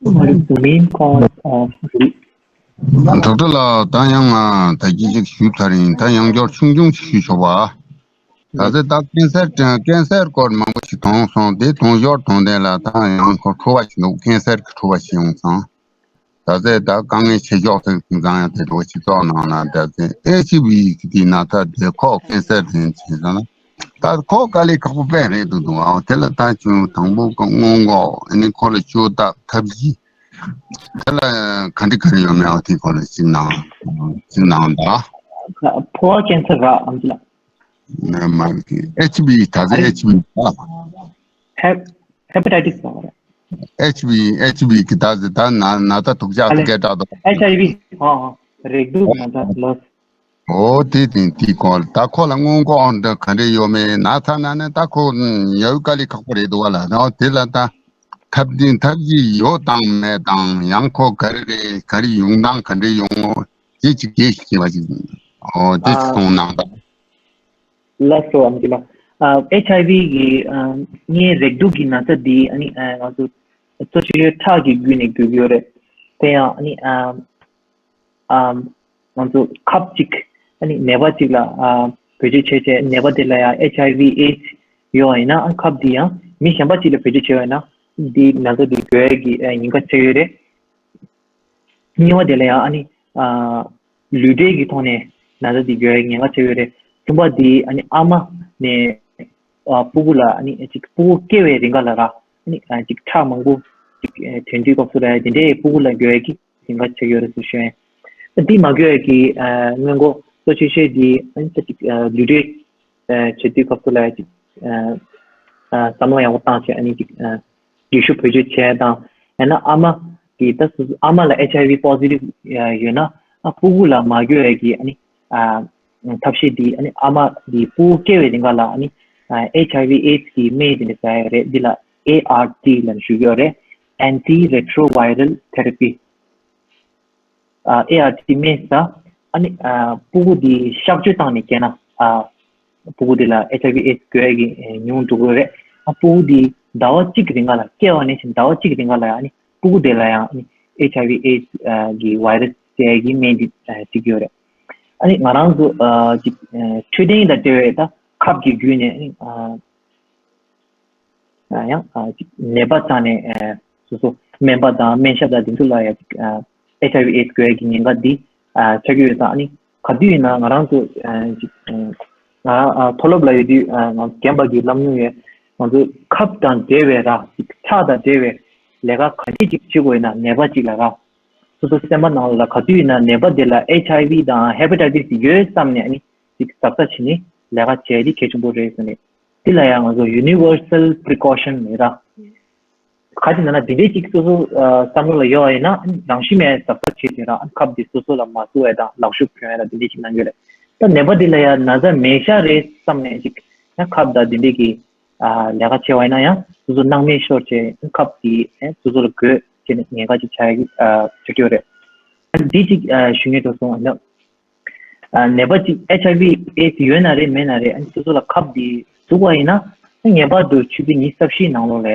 What is the main cause of re- ཌོག་ཊར་ལགས། ད་ཡང་ང་ད་གིན་ཅིག་ཞུས་ཚར་ཡིན། ད་ཡང་སྐྱར་ཆུང་ཆུང་ཞིག་ཞུས་ཆོག་པ། ད་ཚེ་ད་ཀན་སར་ཀན་སར་སྐོར་མང་པོ་ཞིག་མཐོང་སོང་། དེ་མཐོང་ཞོར་མཐོང་དེ་ལ་ད་ཡང་ཁོ་ཁྲོ་བ་ཞིག་འདུག་ཀན་སར་གྱི་ཁྲོ་བ་ཞིག་ཡོང་སོང་། ད་ཚེ་ད་དཀའ་ངལ་ཆེ་ཤོས་དེ་ཀུན་བཟང་ཡང་དེ་འགྲོ་ཞིག་ཙོག་ནང་ན། ད་ཚེ་ཨེཆ་ཨའི་ཝི་གི་དེ་ན་ད་དེ་ཁོ་ཀན་སར་དེ་བྱས་ཙང་ན། ད་ཁོ་དཀའ་ལས་ཁག་པོ་དཔེ་རེད་འདུག་འདུག་ཨ། དེ་ལ་ད་ཅུང་དང་པོ་སྔོན་འགོག་ཨ་ནི་ཁོ་ལ་བཅོས་ཐབས་ཐབས་ཤེས། དེ་ལ་ག་འདྲ་ག་རེ་ཡོད་མེད་ཨ། དེ་ཁོ་ལ་ཅིག་གནང་ཅིག་གནང་ད། ཕོ་བ་ཀན་སར་ར་ཨམ་ཅི་ལགས། ནས་མར་གི་ཨེཆ་ཨའི་ཝི། ད་ཚེ་ཨ་རེ། ཨེཆ་ཨའི་ཝི་ཨ། ཧེ། ཧེ་པ་ཊའི་ཊི་སི་ལ་རེད། ཨེཆ་ཨའི་ཝི། ཨེཆ་ཨའི་ཝི་གི་ད་ཚེ་ད་ན་ན་ད་དུག་ཅག་ཨ་ལེ། ཀེ་ཏྲག་ཏོ། ཨེཆ་ཨའི་ཝི། ཨ་ཨ། རེག་དུག་ན་ད་ལོ། ཨོ་དེ་དེ་དེ་སྐོར་ད་ཁོ་ལ་སྔོན་འགོག་འདྲ་ག་འདྲ་ཡོད་མེད་ན་ཚ་ན་ནས་ད་ཁོ་ཡ་ཡུ་དཀའ་ལས་ཁག་པོ་རེད་འདུག་བ་ལ། ཨོ་དེ་ལ་ད་ཐབས་འདི་ཐབས་ཀྱི་ཡོད་དང་མེད་དང་། ཡང་ཁོ་ག་རེ་རེད། ག་རེ་ཡོང་སྟངས་ག་འདྲ་ཡོང་ངོ་དེ་ཅིག་དེ་ཞིག་བྱེད་པ་ཅིག་ཨོ་དེ་ཅིག་ཨ། གསུངས་གནང་ད། ལགས་སོ་ཨམ་ཅི་ལགས། ཨ། ཨེཆ་ཨའི་ཝི་གི། ཨ། ངའི་རེག་དུག་གི་ན་ཚ་འདི་ཨ་ནི། ཨ། ང་ཚོ་གཙོ་ཆེ་ཤོས་ཁྲག་གི་བརྒྱུད་ནས་འགོས་ཀྱི་ཡོད་རེད། དེ་ཡང་ཨ་ནི། ཨ། ཨ། ང་ཚོ་ཁབ་ཅིག་ཨ་ནི་ནད་པ་ཅིག་ལ། ཨ། བེད་སྤྱོད་བྱས་བྱས་ནད་པ་དེ་ལ་ཡང་ཨེཆ་ཨའི་ཝི་ཨེ་ཌི་སི་ཡོད་པ་ཡིན་ན། ཨ། ཁབ་འདི་ཡང་མི་གཞན་པ་ཅིག་ལ་བེད་སྤྱོད་བྱས་པ་ཡིན་ན་འདི་ན་ཚ་འདི་འགོས་ཡས་ཀྱི། ཨ། ཉེན་ཁ་ཆེ་ཡོད་རེད། གཉིས་པ་དེ་ལ་ཡང་ཨ་ནི། ཨ། ལུས་འབྲེལ་གྱི་ཐོག་ནས་ན་ཚ་འདི་འགོས་ཡའི་ཉེན་ཁ་ཆེ་ཡོད་རེད། གསུམ་པ་འདི་ཨ་ནི་ཨ་མ་ནས། ཨ། ཕྲུ་གུ་ལ་ཨ་ནི་ཅིག་ཕྲུ་གུ་སྐྱེ་བའི་རིང་ག་ལ་ར་ཨ་ནི། ཨ། ཅིག་ཁྲག་མང་པོ་ཅིག་ཨ། ཐོན་དུས་སྐབས་སུ་ར་དེ་འདྲའི་ཕྲུ་གུ་ལ་འགོས་ཡའི་ ཉེན་ཁ་ཆེ་ཡོད་རེད་ཟེར་ཞུ་ཡིན། འདི་མ་དགོས་ཀྱི་སྔོན་འགོག་གཙོ་ཆེ་ཤོས་འདི་ཨ་ནི་ཅིག་ལུས་འབྲེལ་བྱེད་དུས་སྐབས་སུ་ལ་ཅིག་བསམ་བློ་ཡག་པོ་བཏང་བྱས་ཨ་ནི་ཅིག་འགྲུལ་བཞུད་བེད་སྤྱོད་བྱས་དང་ཡང་ན་ཨ་མ་གི་ད་སོ་སོ་ཨ་མ་ལ་ཨེཆ་ཨའི་ཝི་པོ་སི་ཊིབ་ཡོད་ན་ཨ་སྤུ་གུ་ལ་མ་འགོས་ཀྱི་ཨ་ནི་ཐབས་ཤེས་འདི་ཨ་ནི་ཨ་མ་འདི་སྤུ་གུ་སྐྱེ་བའི་རིང་ག་ལ་ཨ་ནི་ཨེཆ་ཨའི་ཝི་ཨེ་ཌི་སི་གི་སྨན་དེ་འདྲ་ཟ་ཡ་རེད། འདི་ལ་ཨེ་ཨར་ཊི་ལབ་ཞུ་གི་ཡོད་རེད། Antiretroviral Therapy། ཨེ་ཨར་ཊི་སྨན་ཟ། ཨ་ནི་སྤུ་གུ་འདི་གཤག་བཅོས་བཏང་ནས་སྐྱེས་ན་སྤུ་གུ་འདི་ལ་ཨེཆ་ཨའི་ཝི་ཨེ་ཌི་སི་འགོས་ཡ་གི་ཉུང་འགྲོ་གི་རེད། ཨ་སྤུ་གུ་འདི་ཟླ་བ་གཅིག་གི་རིང་ག་ལ་སྐྱེ་བ་ནས་བཞིན་ཟླ་བ་གཅིག་གི་རིང་ག་ལ་ཨ་ནི་སྤུ་གུ་དེ་ལ་ཡང་ཨ་ནི་ཨེཆ་ཨའི་ཝི་ཨེ་ཌི་སི་གི་བྷའི་ར་སི་བཙལ་གྱི་སྨན་འདི་སྤྱད་ཀྱི་ཡོད་རེད། ཨ་ནི་ང་རང་ཚོ་ཅིག་འཕྲོད་བསྟེན་དང་འབྲེལ་བའི་ད་ཁབ་ཀྱི་བརྒྱུད་ནས་ཨ་ནི་ཡང་ཅིག་ནད་པ་རྩ་ནས་སོ་སོ་སྨན་པ་དང་སྨན་ཞབས་དང་དེ་ཚོ་ལ་ཡང་ཅིག་ཨེཆ་ཨའི་ཝི་ཨེ་ཌི་སི་འགོས་ཡ་གི་ཉེན་ཁ་འདི་ཆགས་ཀྱི་ཡོད་ཙང་ཨ་ནི་ག་དུས་ཡིན་ན་ང་རང་ཚོ་ཅིག་ང་རང་མཐོ་སློབ་ལ་ཡོད་དུས་ང་རྒན་པ་གིས་ལབ་མྱོང་ཡོད། ང་ཚོ་ཁབ་དང་འབྲེལ་བའི་ར་ཅིག་ཁྲག་དང་འབྲེལ་བའི་ལས་ཀ་ག་འདྲས་ཅིག་བྱེད་དགོས་ཡིན་ན་ནད་པ་ཅིག་ལ་ར་སོ་སོ་སེམས་པ་ནང་ལ་ག་དུས་ཡིན་ན་ནད་པ་དེ་ལ་ཨེཆ་ཨའི་ཝི་དང་ཧེ་པ་ཊའི་ཊི་སི་ཡོད་བསམ་ནས་ཨ་ནི་ཅིག་གཟབ་གཟབ་བྱས་ནས་ལས་ཀ་བྱས་དེ་གལ་ཆེན་པོ་རེད་ཟེར་ནས་འདི་ལ་ཡང་ང་ཚོ་ཡུ་ནི་ཝར་སལ་པི་རི་ཀོ་ཤན་ནི་ར། ག་ཅི་ན་ན་དེ་འདྲའི་ཅིག་སོ་སོ་བསམ་བློ་ལ་ཡོད་པ་ཡིན་ན་རང་ཤི་མེད་གཟབ་གཟབ་བྱས་ཏེ་རང་ཁབ་དེ་སོ་སོ་ལ་མ་བཙུགས་པ་དང་ལག་ཤུབས་གྱོན་ཡ་དང་དེ་འདྲའི་ཅིག་གནང་རྒྱུ་རེད། ད་ནད་པ་འདི་ལ་ཡང་ན་ཚ་མེད་ཤག་རེད་བསམ་ནས་ཅིག་ཡང་ཁབ་དང་དེ་འདྲའི་གི་ལས་ཀ་བྱས་པ་ཡིན་ན་ཡང་སོ་སོ་སྣང་མེད་ཤོར་བྱས་ཁབ་དེ་སོ་སོ་ལ་འགོས་བྱས་ནས་ཉེན་ཁ་ཅིག་ཆགས་ཆགས་ཀྱི་ཡོད་རེད། འདི་ཅིག་ཞུ་ངེས་འགྲོ་སོང་ན། ནད་པ་གཅིག་ཨེཆ་ཨའི་ཝི་ཨེ་ཌི་སི་ཡོད་ན་རེད་མེད་ན་རེད་ཨ་ནི་སོ་སོ་ལ་ཁབ་འདི་ཟུག་པ་ཡིན་ན་ངེས་པར་དུ་ཆུ་ཚོད་ཉི་ཤུ་རྩ་བཞིའི་ནང་ལོགས་ལ་ཡ་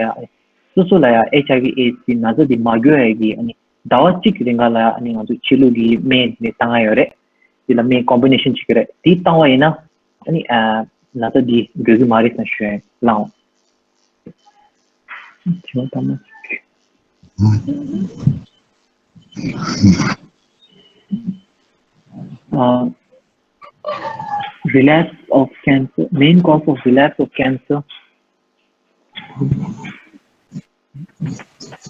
སོ་སོ་ལ་ཡ་ཨེཆ་ཨའི་ཝི་ཨེ་ཌི་སི་ན་ཚ་འདི་མ་འགོས་ཡ་གི་ཨ་ནི་ཟླ་བ་གཅིག་གི་རིང་ག་ལ་ཡ་ཨ་ནི་ང་ཚོ་ཕྱི་ལུགས་ཀྱི་སྨན་འདི་བཏང་ཡ་ཡོད་རེད། འདི་ལ་སྨན་ཀོམ་བི་ནེ་ཤན་བྱེད་ཀྱི་རེད། འདི་བཏང་བ་ཡིན་ན་ཨ་ནི་ན་ཚ་འདི་འགོས་ཀྱི་མ་རེད་ཟེར་ཞུ་ཡ་ལའང་། དྲི་བ་དང་པོ། Uh, relapse of cancer, main cause of relapse of cancer.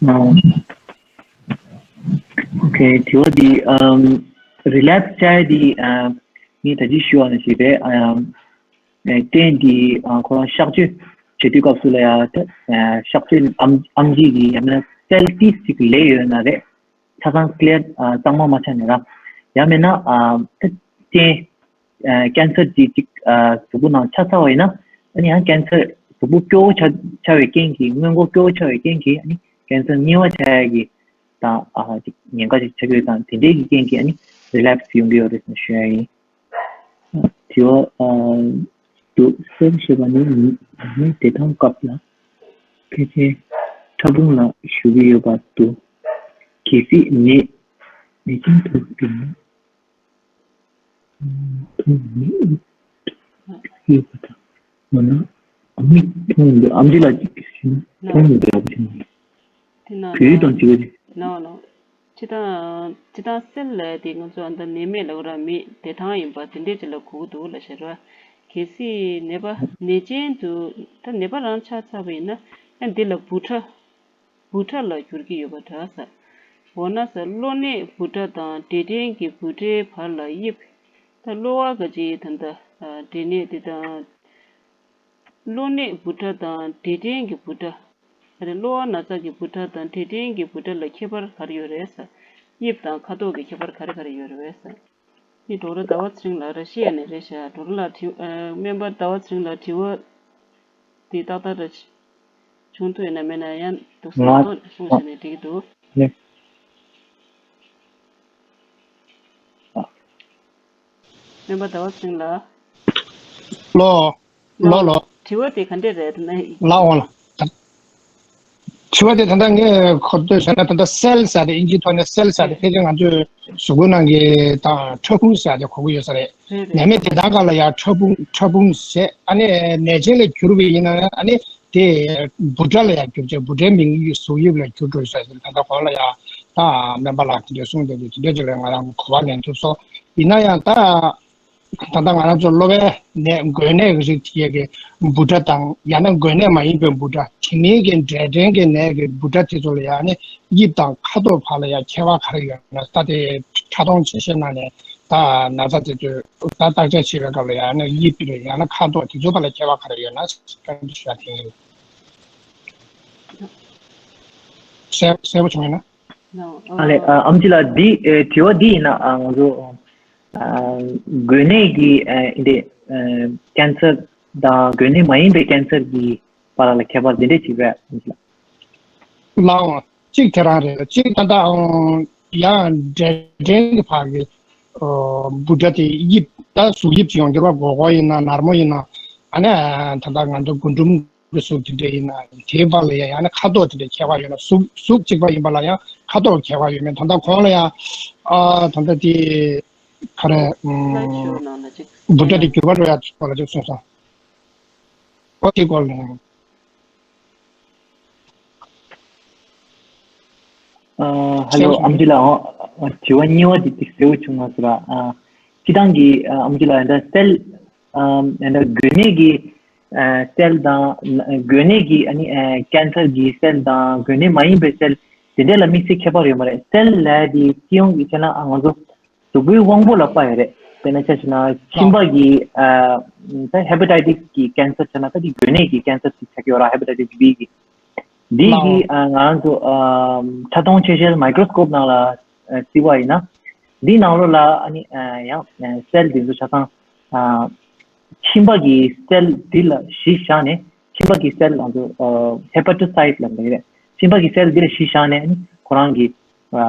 Uh, okay, དྲི་བ་འདི་um, relapse བྱ་ཡ་འདི་um, ངས་ད་ཅི་ཞུ་བ་ནང་བཞིན་རེད། um, རྐྱེན་འདི་ཁོ་རང་གཤག་བཅོས་བྱེད་དུས་སྐབས་སུ་ལ་ཡང་གཤག་བཅོས་ཨམ་ཨམ་ཆི་གི་ཡང་མིན་ན་སེལ་ཏིས་ཅིག་ལས་ཡོད་ན་རེད། ཆ་ཚང་ཀི་ལི་ཡར་གཙང་མ་མ་ཆགས་ནས་ར། ཡང་མིན་ན་རྐྱེན་ཀེན་སར་ཅིག་ཅིག་གཟུགས་པོ་ནང་ཆགས་ཚར་བ་ཡིན་ན་ཨ་ནི་ཡང་ཀེན་སར་གཟུགས་པོ་སྐྱོ་བོ་ཆགས་ཆགས་པའི་རྐྱེན་གྱིས་སྔོན་འགོག་སྐྱོ་བོ་ཆགས་པའི་རྐྱེན་གྱིས་ཨ་ནི་ཀེན་སར་གཉིས་པ་ཆགས་ཡ་གི་དང་ཅིག་ཉེན་ཁ་ཅིག་ཆགས་ཀྱི་ཡོད་དང་དེ་འདྲའི་གི་རྐྱེན་གྱིས་ཨ་ནི་རི་ལེབ་སི་ཡོང་གི་ཡོད་རེད་ཟེར་ཞུ་ཡ་ཡིན། དྲི་བ། དུ་སེལ་ཞེས་པ་ནི་མི་མི་བདེ་ཐང་སྐབས་ལ་ཕལ་ཆེར་ཕྲ་ཕུང་ལ་ཞུགས་ཀྱི་ཡོད་པ་འདུག་གལ་སྲིད་ནད་ནད་ཅན་དུ་གྱུར་ན་ཐུང་མི་ཡོད་པ་དང་འོ་ན་མིག་མཐོང་མི་འདུག་ཨམ་ཆི་ལ་ཅིག་ཞུ་ན་མཐོང་མི་འདུག་ཨམ་ཆི་ལ་དེ་ན་བོད་ཡིག་དང་བྱིས་པ་ཅིག་ནའོ་ནའོ། སྤྱི་བཏང་སྤྱི་བཏང་སེལ་ལབ་དེ་ང་ཚོ་ཨ་ད་ནད་མེད་ལབ་ར་མེད་བདེ་ཐང་ཡིན་པ་དེ་འདྲས་ཅིག་ལ་གོ་གི་འདུག་ལབ་བཤད་ར། གལ་སྲིད་ནད་པ་ནད་ཅན་དུ་ད་ནད་པ་རང་ཆགས་ཚར་བ་ཡིན་ན་ཡང་འདི་ལ་འབུ་ཕྲ་འབུ་ཕྲ་ལ་འགྱུར་གྱི་ཡོད་པ་འདྲ་ས། འོ་ན་ས་གློ་ནད་འབུ་ཕྲ་དང་འབྲས་སྐྲན་གྱི་འབུ་ཕྲའི་བར་ལ་དབྱིབས་ད་གློ་བ་ག་ཅིག་ད་ད་འབྲས་ནད་དེ་དང་། གློ་ནད་འབུ་ཕྲ་དང་འབྲས་སྐྲན་གྱི་འབུ་ཕྲ། ཨ་རེ་གློ་བ་ན་ཚ་གི་འབུ་ཕྲ་དང་འབྲས་སྐྲན་གྱི་འབུ་ཕྲ་ལ་ཁྱད་པར་ག་རེ་ཡོད་རེད་ཟེར། དབྱིབས་དང་ཁ་དོག་གི་ཁྱད་པར་ག་རེ་ག་རེ་ཡོད་རེད་ཟེར། འདི་ཌོག་ཊར་ཟླ་བ་ཚེ་རིང་ལགས་ར་ཤི་ཡ་ནས་རེད་ཤག་ཌོག་ཊར་ལགས་དྲི་ཨ་སྨན་པ་ཟླ་བ་ཚེ་རིང་ལགས་དྲི་བ་འདི་ཏག་ཏག་ར་བྱུང་ཐུབ་ཡོད་ན་མེད་ན་ཡང་འདུག་སེ་ང་ཏོག་གསུངས་བྱས་ནས་འགྲིག་གི་འདུག་ནི། སྨན་པ་ཟླ་བ་ཚེ་རིང་ལགས། ལོ། ལོ་ལོ། དྲི་བ་དེ་ག་འདྲས་རེད་ན། ལགས་འོང་ལགས། དྲི་བ་དེ་ད་ལྟ་ངས་གོ་ཐོས་བྱས་ན་ད་ལྟ་སེལ་ཟེར་ཏེ་ཨིན་ཇིའི་ཐོག་ནས་སེལ་ཟེར་ཏེ་ཕལ་ཆེར་ང་ཚོས་གཟུགས་པོ་ནང་གི་དང་ཕྲ་ཕུང་ཟེར་ཏེ་གོ་གི་ཡོད་ས་རེད། རེད་རེད། ནད་མེད་བདེ་ཐང་སྒང་ལ་ཡང་ཕྲ་ཕུང་ཕྲ་ཕུང་ཟེར་ཨ་ནི་ནད་ཅན་ལ་གྱུར་པ་ཡིན་ན་ཨ་ནི་དེ་འབུ་ཕྲ་ལ་ཡང་གྱུར་བྱས་འབུ་ཕྲའི་མིང་གཟུགས་དབྱིབས་ལ་གྱུར་འགྲོ་ས་ཟེར་ད་ལྟ་གོང་ལ་ཡང་ད་སྨན་པ་ལགས་དེ་འདྲས་གསུངས་བསྡད་དེ་དེ་འདྲས་ཅིག་ལ་ང་རང་གོ་བ་ལེན་ཐུབ་སོང་། ཡིན་ན་ཡང་ད། ད་ལྟ་ང་རང་ཚོ་གློ་བའི་ནད་འགོས་ནད་ཀྱི་རིགས་དེ་གའི་འབུ་ཕྲ་དང་ཡང་ན་འགོས་ནད་མ་ཡིན་པའི་འབུ་ཕྲ། དེ་མིན་གྱི་འབྲས་སྐྲན་གྱི་ནད་ཀྱི་འབུ་ཕྲ་དེ་ཚོ་ལ་ཡང་ནི་དབྱིབས་དང་ཁ་དོག་བར་ལ་ཡང་ཁྱད་པར་ག་རེ་ཡོད་ན། ད་དེ་ཕྲ་མཐོང་ཆེ་ཤོས་ནང་ནས་ད་ན་ཚ་དེ་ཚོ་ད་བརྟག་དཔྱད་བྱེད་པའི་སྐབས་ལ་ཡང་ནི་དབྱིབས་རེད། ཡང་ན་ཁ་དོག་དེ་ཚོ་བར་ལ་ཁྱད་པར་ག་རེ་ཡོད་ན་བཀའ་འདྲི་ཞུ་ཡ་དེ་ཡིན། གསལ་གསལ་པོ་བྱུང་ཡོད་ན། ཨ་ལས། ཨ་ཨམ་ཆི་ལགས། འདི་ཨེ་དྲི་བ་འདི་ཡིན་ན། ཨ་ང་ཚོ་ཨ་འགོས་ནད་ཀྱི་ཨ་འདི་ཨ་ཀན་སར་དང་འགོས་ནད་མ་ཡིན་པའི་ཀན་སར་གྱི་བར་ལ་ཁྱད་པར་འདི་འདྲས་ཅིག་རེད། ཨམ་ཆི་ལགས། ལའང་གཅིག་དེ་རང་རེད། གཅིག་ད་ལྟ་ཨང་ཡང་འབྲས་སྐྲན་གྱི་བར་གྱི་ཨ་འབུ་ཕྲ་དེ་དབྱིབས་ད་གཟུགས་དབྱིབས་ཅིག་ཡོང་གི་རེད་པ། སྒོར་སྒོར་ཡིན་ན་ནར་མོ་ཡིན་ན། ཨ་ནི་ཨ་ད་ལྟ་ང་ཚོ་རྒུན་འབྲུམ་གཟུགས་དེ་འདྲ་ཡིན་ན་དེའི་བར་ལ་ཡང་ཡང་ན་ཁ་དོག་དེ་འདྲ་ཁྱད་པར་ཡོད་ན། གཟུགས་གཟུགས་གཅིག་པ་ཡིན་པ་ལ་ཡང་ཁ་དོག་ཁྱད་པར་ཡོད་མེད། ད་ལྟ་གོང་ལ་ཡང་ཨ་ད་ལྟ་དེ་ག་རེ་ཨུམ་འབུ་ཕྲ་དེ་འགྱུར་བ་འགྲོ་ཡ་སྐོར་ལ་ཅིག་གསུངས་སོང་། ཨོ་དེ་སྐོར་ལ་ཡང་། ཨ་ཧ་ལོ། ཨམ་ཆི་ལགས། ཨ་དྲི་བ་གཉིས་པ་དེ་ཏིག་གསལ་པོ་བྱུང་མ་སོང་ར། ཨ་སྤྱིར་བཏང་གི་ཨ་ཨམ་ཆི་ལགས། ད་སེལ་ཨ་ད་འགོས་ནད་ཀྱི་ཨ་སེལ་དང་། འགོས་ནད་ཀྱི་ཨ་ནི་ཨ་ཀན་སར་གྱི་སེལ་དང་འགོས་ནད་མ་ཡིན་པའི་སེལ་དེ་འདྲ་ལ་དམིགས་བསལ་ཁྱད་པར་ཡོད་མ་རེད། སེལ་ལབ་དེ་སྤྱི་ཡོངས་ཀྱི་བྱས་ན་ཨ་ང་ཚོ་གཟུགས་པོའི་དབང་པོ་ལ་དཔག་ཡོད་རེད། དཔེར་ན་ཆ་བཞག་ན་མཆིན་པ་གི་ཨ་ད་ཧེ་པ་ཊའི་ཊི་སི་གི་ཀན་སར་བྱས་ན། ད་དེ་འགོས་ནད་ཀྱི་ཀན་སར་ཅིག་ཆགས་ཀྱི་ཡོད་ར། ཧེ་པ་ཊའི་ཊི་སི་བྷི་གི། འདི་གི་ཨ་ང་རང་ཚོ་ཨ་ཕྲ་མཐོང་ཆེ་ཤོས་མའི་ཀྲོ་སི་ཀོབ་ནང་ལ་ཨ་བརྩི་བ་ཡིན་ན། འདི་ནང་ལོགས་ལ་ཨ་ནི་ཨ་ཡང་ཨ་སེལ་འདི་ཚོ་ཆ་ཚང་ཨ་མཆིན་པ་གི་སེལ་འདི་ལ་གཞི་བཞག་ནས། མཆིན་པ་གི་སེལ་ང་ཚོ་ཨ་ཧེ་པ་ཊོ་སའིཊ་ལབ་འདི་རེད། མཆིན་པ་གི་སེལ་འདི་ལ་གཞི་བཞག་ནས་ཨ་ནི་ཁོ་རང་གི་ཨ་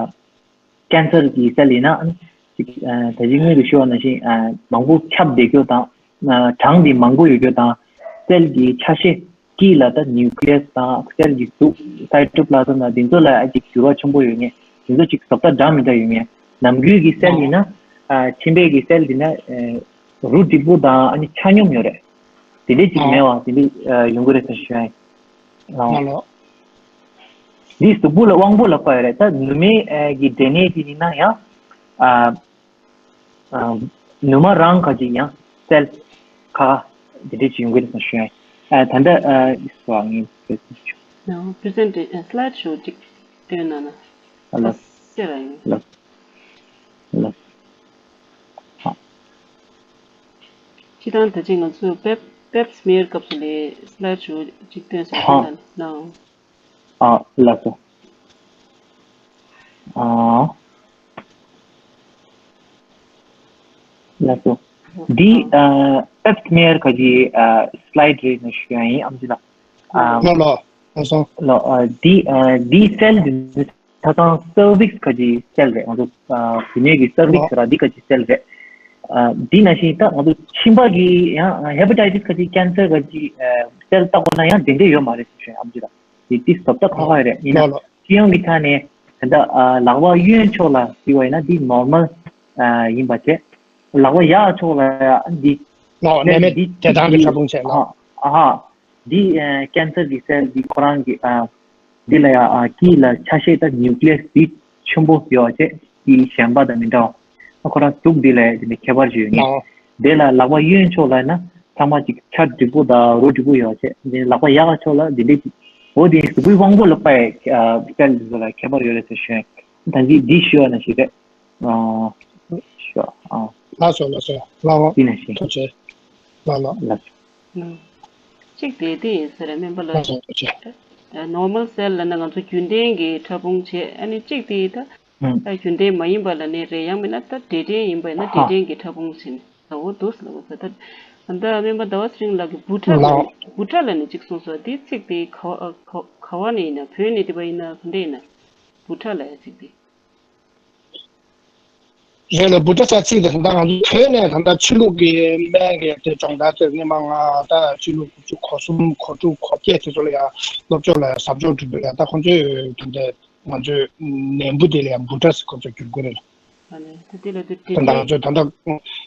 ཀན་སར་གྱི་སེལ་ཡིན་ན། ཨ་ནི་ཅིག་ཨ་ད་ཅི་སྔོན་དུ་ཞུས་པ་ནང་བཞིན་ཨ་མང་པོ་ཁྱབ་བསྡད་རྒྱུ་དང་། ཨ་གྲངས་འདི་མང་པོ་ཡོད་རྒྱུ་དང་། སེལ་གྱི་ཆ་ཤས་དཀྱིལ་ལ་ད་ནིའུ་ཀི་ལི་ཡ་སི་དང་སེལ་གྱི་གཟུགས་སའི་ཊོ་པི་ལ་ཛམ་དང་འདི་ཚོ་ལ་ཨ་ཅིག་འགྱུར་བ་ཆེན་པོ་ཡོད་མཁན། འདི་ཚོ་ཅིག་བཟོ་ལྟ་འདྲ་མི་འདྲ་ཡོད་མཁན། ནམ་རྒྱུན་གྱི་སེལ་ཡིན་ན། ཨ་མཆིན་པའི་གི་སེལ་འདི་ན་ཨ་རུ་འགྲིག་པོ་དང་ཨ་ནི་ཆ་སྙོམས་ཡོད་རེད། དེ་འདྲས་ཅིག་མེད་པ་དེ་འདྲས་ཨ་ཡོང་གི་རེད་ཟེར་ཞུ་ཡ་ཡིན། ཨ་ལོ། འདི་གཟུགས་པོ་ལ་དབང་པོ་ལ་དཔག་ཡོད་རེད། ད་ནུ་མའི་ཨ་གི་འབྲས་ནད་དེ་ཡིན་ན་ཡང་ཨ་ཨ་ནུ་མ་རང་ག་ཅིག་ཡང་སེལ་ཁ་ཁ་དེ་འདྲས་ཅིག་ཡོང་གི་རེད་ཟེར་ཞུ་ཡ་ཡིན། ཨ་ད་ལྟ་ཨ་སོ་ངས་ཨ་པི་རི་སེན་ཊེ་ཨ་སི་ལའིཌ་ཤོ་ཅིག་སྟོན་གནང་ན། ཨ་ལོ། ཤེས་ར་ཡིན། ལགས། ལགས། ཧ། སྤྱིར་བཏང་ད་ཅི་ང་ཚོས་པེབ་པེབ་སི་མེར་སྐབས་སུ་ལས་སི་ལའིཌ་ཤོ་ཅིག་སྟོན་ཟེར་ཧ། དེ་ལ་ནའོ། ཨ་ལགས་སོ། ཨ་ལགས་སོ། འདི་ཨ་པེབ་སི་མེར་ག་གི་ཨ་སི་ལའིཌ་རེད་ན་ཞུ་ཡ་ཡིན། ཨམ་ཆི་ལགས། ཨ་ལོ་ལོ། ལགས་སོ། ལོ། ཨ་འདི་ཨ་འདི་སེལ་འདི་ཆ་ཚང་སར་བིག་སི་ག་གི་སེལ་རེད། ང་ཚོ་ཨ་བུད་མེད་ཀྱི་སར་བིག་སི་ཟེར་བ་འདི་ག་གི་སེལ་རེད། ཨ་འདི་ནང་བཞིན་ད་ང་ཚོ་མཆིན་པ་གི་ཡང་ཧེ་པ་ཊའི་ཊི་སི་ག་གི་ཀན་སར་ག་གི་ཨ་སེལ་བལྟ་དགོས་ན་ཡང་དེ་འདྲས་ཡོད་མ་རེད་ཟེར་ཞུ་ཡ་ཨམ་ཆི་ལགས། དེ་དེ་བཟོ་ལྟ་ཁག་ཁག་རེད། ཡིན་ན་ལོ་ལོ། སྤྱི་ཡོངས་ཀྱི་ཆ་ནས་ད་ལྟ་ཨ་ལག་པ་གཡོན་ཕྱོགས་ལ་བརྩི་བ་ཡིན་ན་འདི་ནོར་མལ་ཨ་ཡིན་པ་བྱས། ལག་པ་ཡག་ཕྱོགས་ལ་ཡང་འདི་ལོ་ནད་མེད་དེ་དང་གི་ཕྲ་ཕུང་བྱས་ལོ། ཨ་ཨ་འདི་ཨ་ཀན་སར་གྱི་སེལ་འདི་ཁོ་རང་གི་ཨ་འདི་ལ་ཡང་ཨ་དཀྱིལ་ལ་ཆ་ཤས་ད་ནིའུ་ཀི་ལི་ཡ་སི་འདི་ཆེན་པོ་ཡོད་བྱས། འདི་གཞན་པ་དང་མི་འདྲ་བ། ཁོ་རང་གཟུགས་འདི་ལ་ཡང་འདི་ནས་ཁྱད་པར་ཅིག་ཡོད་ངེས། ལོ། དེ་ལ་ལག་པ་གཡོན་ཕྱོགས་ལ་ཡིན་ན་ཚང་མ་ཅིག་ཆ་འགྲིག་པོ་དང་རོ་འགྲིག་པོ་ཡོད་བྱས། འདི་ལག་པ་ཡག་ཕྱོགས་ལ་འདི་འདྲས་ཅིག་འོ་དེ་གཟུགས་པོའི་དབང་པོ་ལ་དཔག་ཡ་ཨ་སེལ་འདི་ཚོ་ལ་ཁྱད་པར་ཡོད་རེད་ཟེར་ཞུ་ཡ་ཡིན། ད་འདི་འདི་ཞུ་བ་ནང་བཞིན་རེད། ཨ་ཞུ་ཨ། ལགས་སོ་ལགས་སོ་ལགས་འོ། འདི་ནང་བཞིན། ཐུགས་རྗེ་ཆེ། ལགས་ལགས། ལགས་སོ། གཅིག་དེ་དེ་ཡིན་ས་རེད་སྨན་པ་ལགས། ལགས་སོ་ཐུགས་རྗེ་ཆེ། ནོར་མལ་སེལ་ལབ་ན་ང་ཚོ་རྒྱུན་ལྡན་གྱི་ཕྲ་ཕུང་བྱས། ཨ་ནི་གཅིག་དེ་ད་ཨུམ། ད་རྒྱུན་ལྡན་མ་ཡིན་པ་ལ་ནི་རེད། ཡང་མིན་ན་ད་འབྲས་སྐྲན་ཡིན་པ་ཡིན་ན་ཧ། འབྲས་སྐྲན་གྱི་ཕྲ་ཕུང་བྱས་ནས་ལ་འོ་འདུག་ལ་འོ་ཟེར། ད་ད་ལྟ་སྨན་པ་ཟླ་བ་ཚེ་རིང་ལགས་ཀྱིས་འབུ་ཕྲ་ལ་ལགས། ནི་འབུ་ཕྲ་ལ་ནི་གཅིག་གསུངས་སོང་། དེ་ཚིག་དེ་ག་བ་ག་ག་བ་ནས་ཡིན་ན། བོད་ནས་དེ་པ་ཡིན་ན་ག་འདྲ་ཡིན་ན། འབུ་ཕྲ་ལབ་ཡ་ཚིག་དེ། རེད་ལ། འབུ་ཕྲ་ཟེར་ཚིག་དེ་ད་ལྟ་ང་ཚོ་བོད་ནས་ད་ལྟ་ཕྱི་ལུགས་ཀྱི་སྨན་གྱི་དེ་སྦྱོང་བརྡར་དེ་སྔོན་མ་ང་ད་ཕྱི་ལུགས་དགུ་བཅུ་གོ་གསུམ་གོ་དྲུག་གོ་བརྒྱད་དེ་ཚོ་ལ་ཡང་སློབ་སྦྱོང་ལ་ཡང་ཟབ་སྦྱོང་སྒྲུབ་པ་ཡང་ད་ཁོང་ཚོས་ད་ལྟ་ང་ཚོའི་ནད་འབུ་དེ་ལ་ཡང་འབུ་ཕྲ་ཟེར་ཁོང་ཚོས་བསྒྱུར་དགོས་རེད། ཨ་ནི་ད་དེ་ལ་དེ་ད་ལྟ་ང་ཚོས་ད་ལྟ་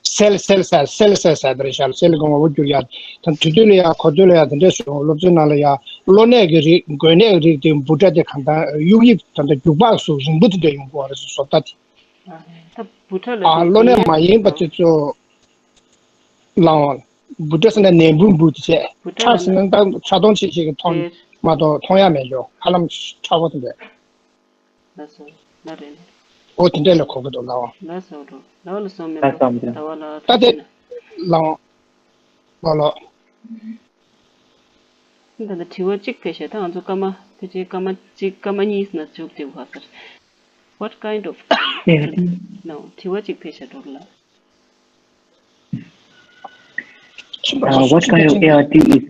སེལ་སེལ་ཟེར་སེལ་སེལ་ཟེར་དེ་རེད་ཤག་སེལ་གྱི་ངོ་བོ་བསྒྱུར་ཡ། ད་དུས་དུས་ལ་ཡང་གོ་དུས་ལ་ཡང་དེ་འདྲས་སོང་། སློབ་ཚན་ནང་ལ་ཡང་གློ་ནད་ཀྱི་རིགས་འགོས་ནད་ཀྱི་རིགས་དེ་འབུ་ཕྲ་དེ་གང་ལྟར་གཡུག་དབྱིབས་ད་ལྟ་རྒྱུག་པག་སུ་རིང་པོ་དེ་འདྲས་ཡོང་གི་ཡོད་རེད་ཟེར། བཟོ་ལྟ་དེ། ཨ་ནི་ད་འབུ་ཕྲ་ལ་ཨ་དེ་གློ་ནད་མ་ཡིན་པ་དེ་ཚོ། ལའང་། འབུ་ཏྲ་ཟེར་ན་ནས་འབུ་འབུ་དེ་བྱས། འབུ་ཏྲ་ཁྲག་ཟེར་ན་ད་ཁྲག་མཐོང་ཆེ་ཆེ་གི་མཐོང་། རེད། མ་གཏོགས་མཐོང་ཡ་མེད་ཡོ། ཧ་ལམ་ཁྲག་པོ་དེ་འདྲ། ལགས་སོ། ལགས་རེད། འོ་དེ་འདྲ་ལ་གོ་གི་འདུག་ལའང་། ལགས་སོ་འགྲོ། ལགས་ལ་སོང་མེད་པ། ལགས་སོ་འགྲོ། ཟླ་བ་ལ་ད་དེ་ལའང་། ལོ་ལོ། ད་ལྟ་དྲི་བ་གཅིག་ཕེབས་ཤག་ད་ང་ཚོ་སྐར་མ་ཕལ་ཆེར་སྐར་མ་གཅིག་སྐར་མ་གཉིས་ན་མཇུག་སྒྲིལ་བ་ཟེར། What kind of ཨེ་ཨར་ཊི། No, དྲི་བ་གཅིག་ཕེབས་ཤག་འགྲོ་ལ། Uh, what kind of A R T is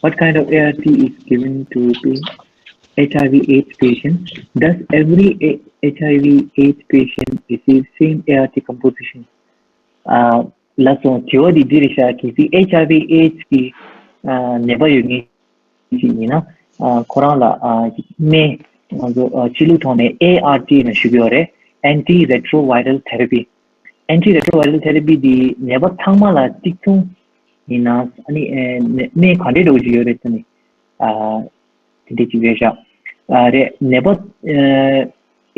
what kind of A R T is given to the H I V AIDS patient? Does every A- H I V AIDS patient receive same A R T composition? Uh, ལགས་སོ། དྲི་བ་འདི་འདི་རེད་ཤག་གལ་སྲིད་ཨེཆ་ཨའི་ཝི་ཨེ་ཌི་ཨེ་ཌི་ཀྱི་ཨ་ནད་པ་ཡོད་མཁན་ཞིག་ཡིན་ན། ཨ་ཁོ་རང་ལ་ཨ་སྨན་ང་ཚོ་ཨ་ཕྱི་ལུགས་ཐོག་ནས་ཨེ་ཨར་ཊི་ལབ་ཞུ་གི་ཡོད་རེད། Antiretroviral Therapy། Antiretroviral Therapy་འདི་ནད་པ་ཚང་མ་ལ་གཅིག་མཚུངས་ཡིན་ན། ཨ་ནི་ཨེ་ནད་སྨན་ག་འདྲས་འདྲ་བོ་ཞིག་ཡོད་རེད་ཟེར་ནས། ཨ་དེ་འདྲས་ཅིག་རེད་ཤག་ཨ་རེད། ནད་པ་ཨ་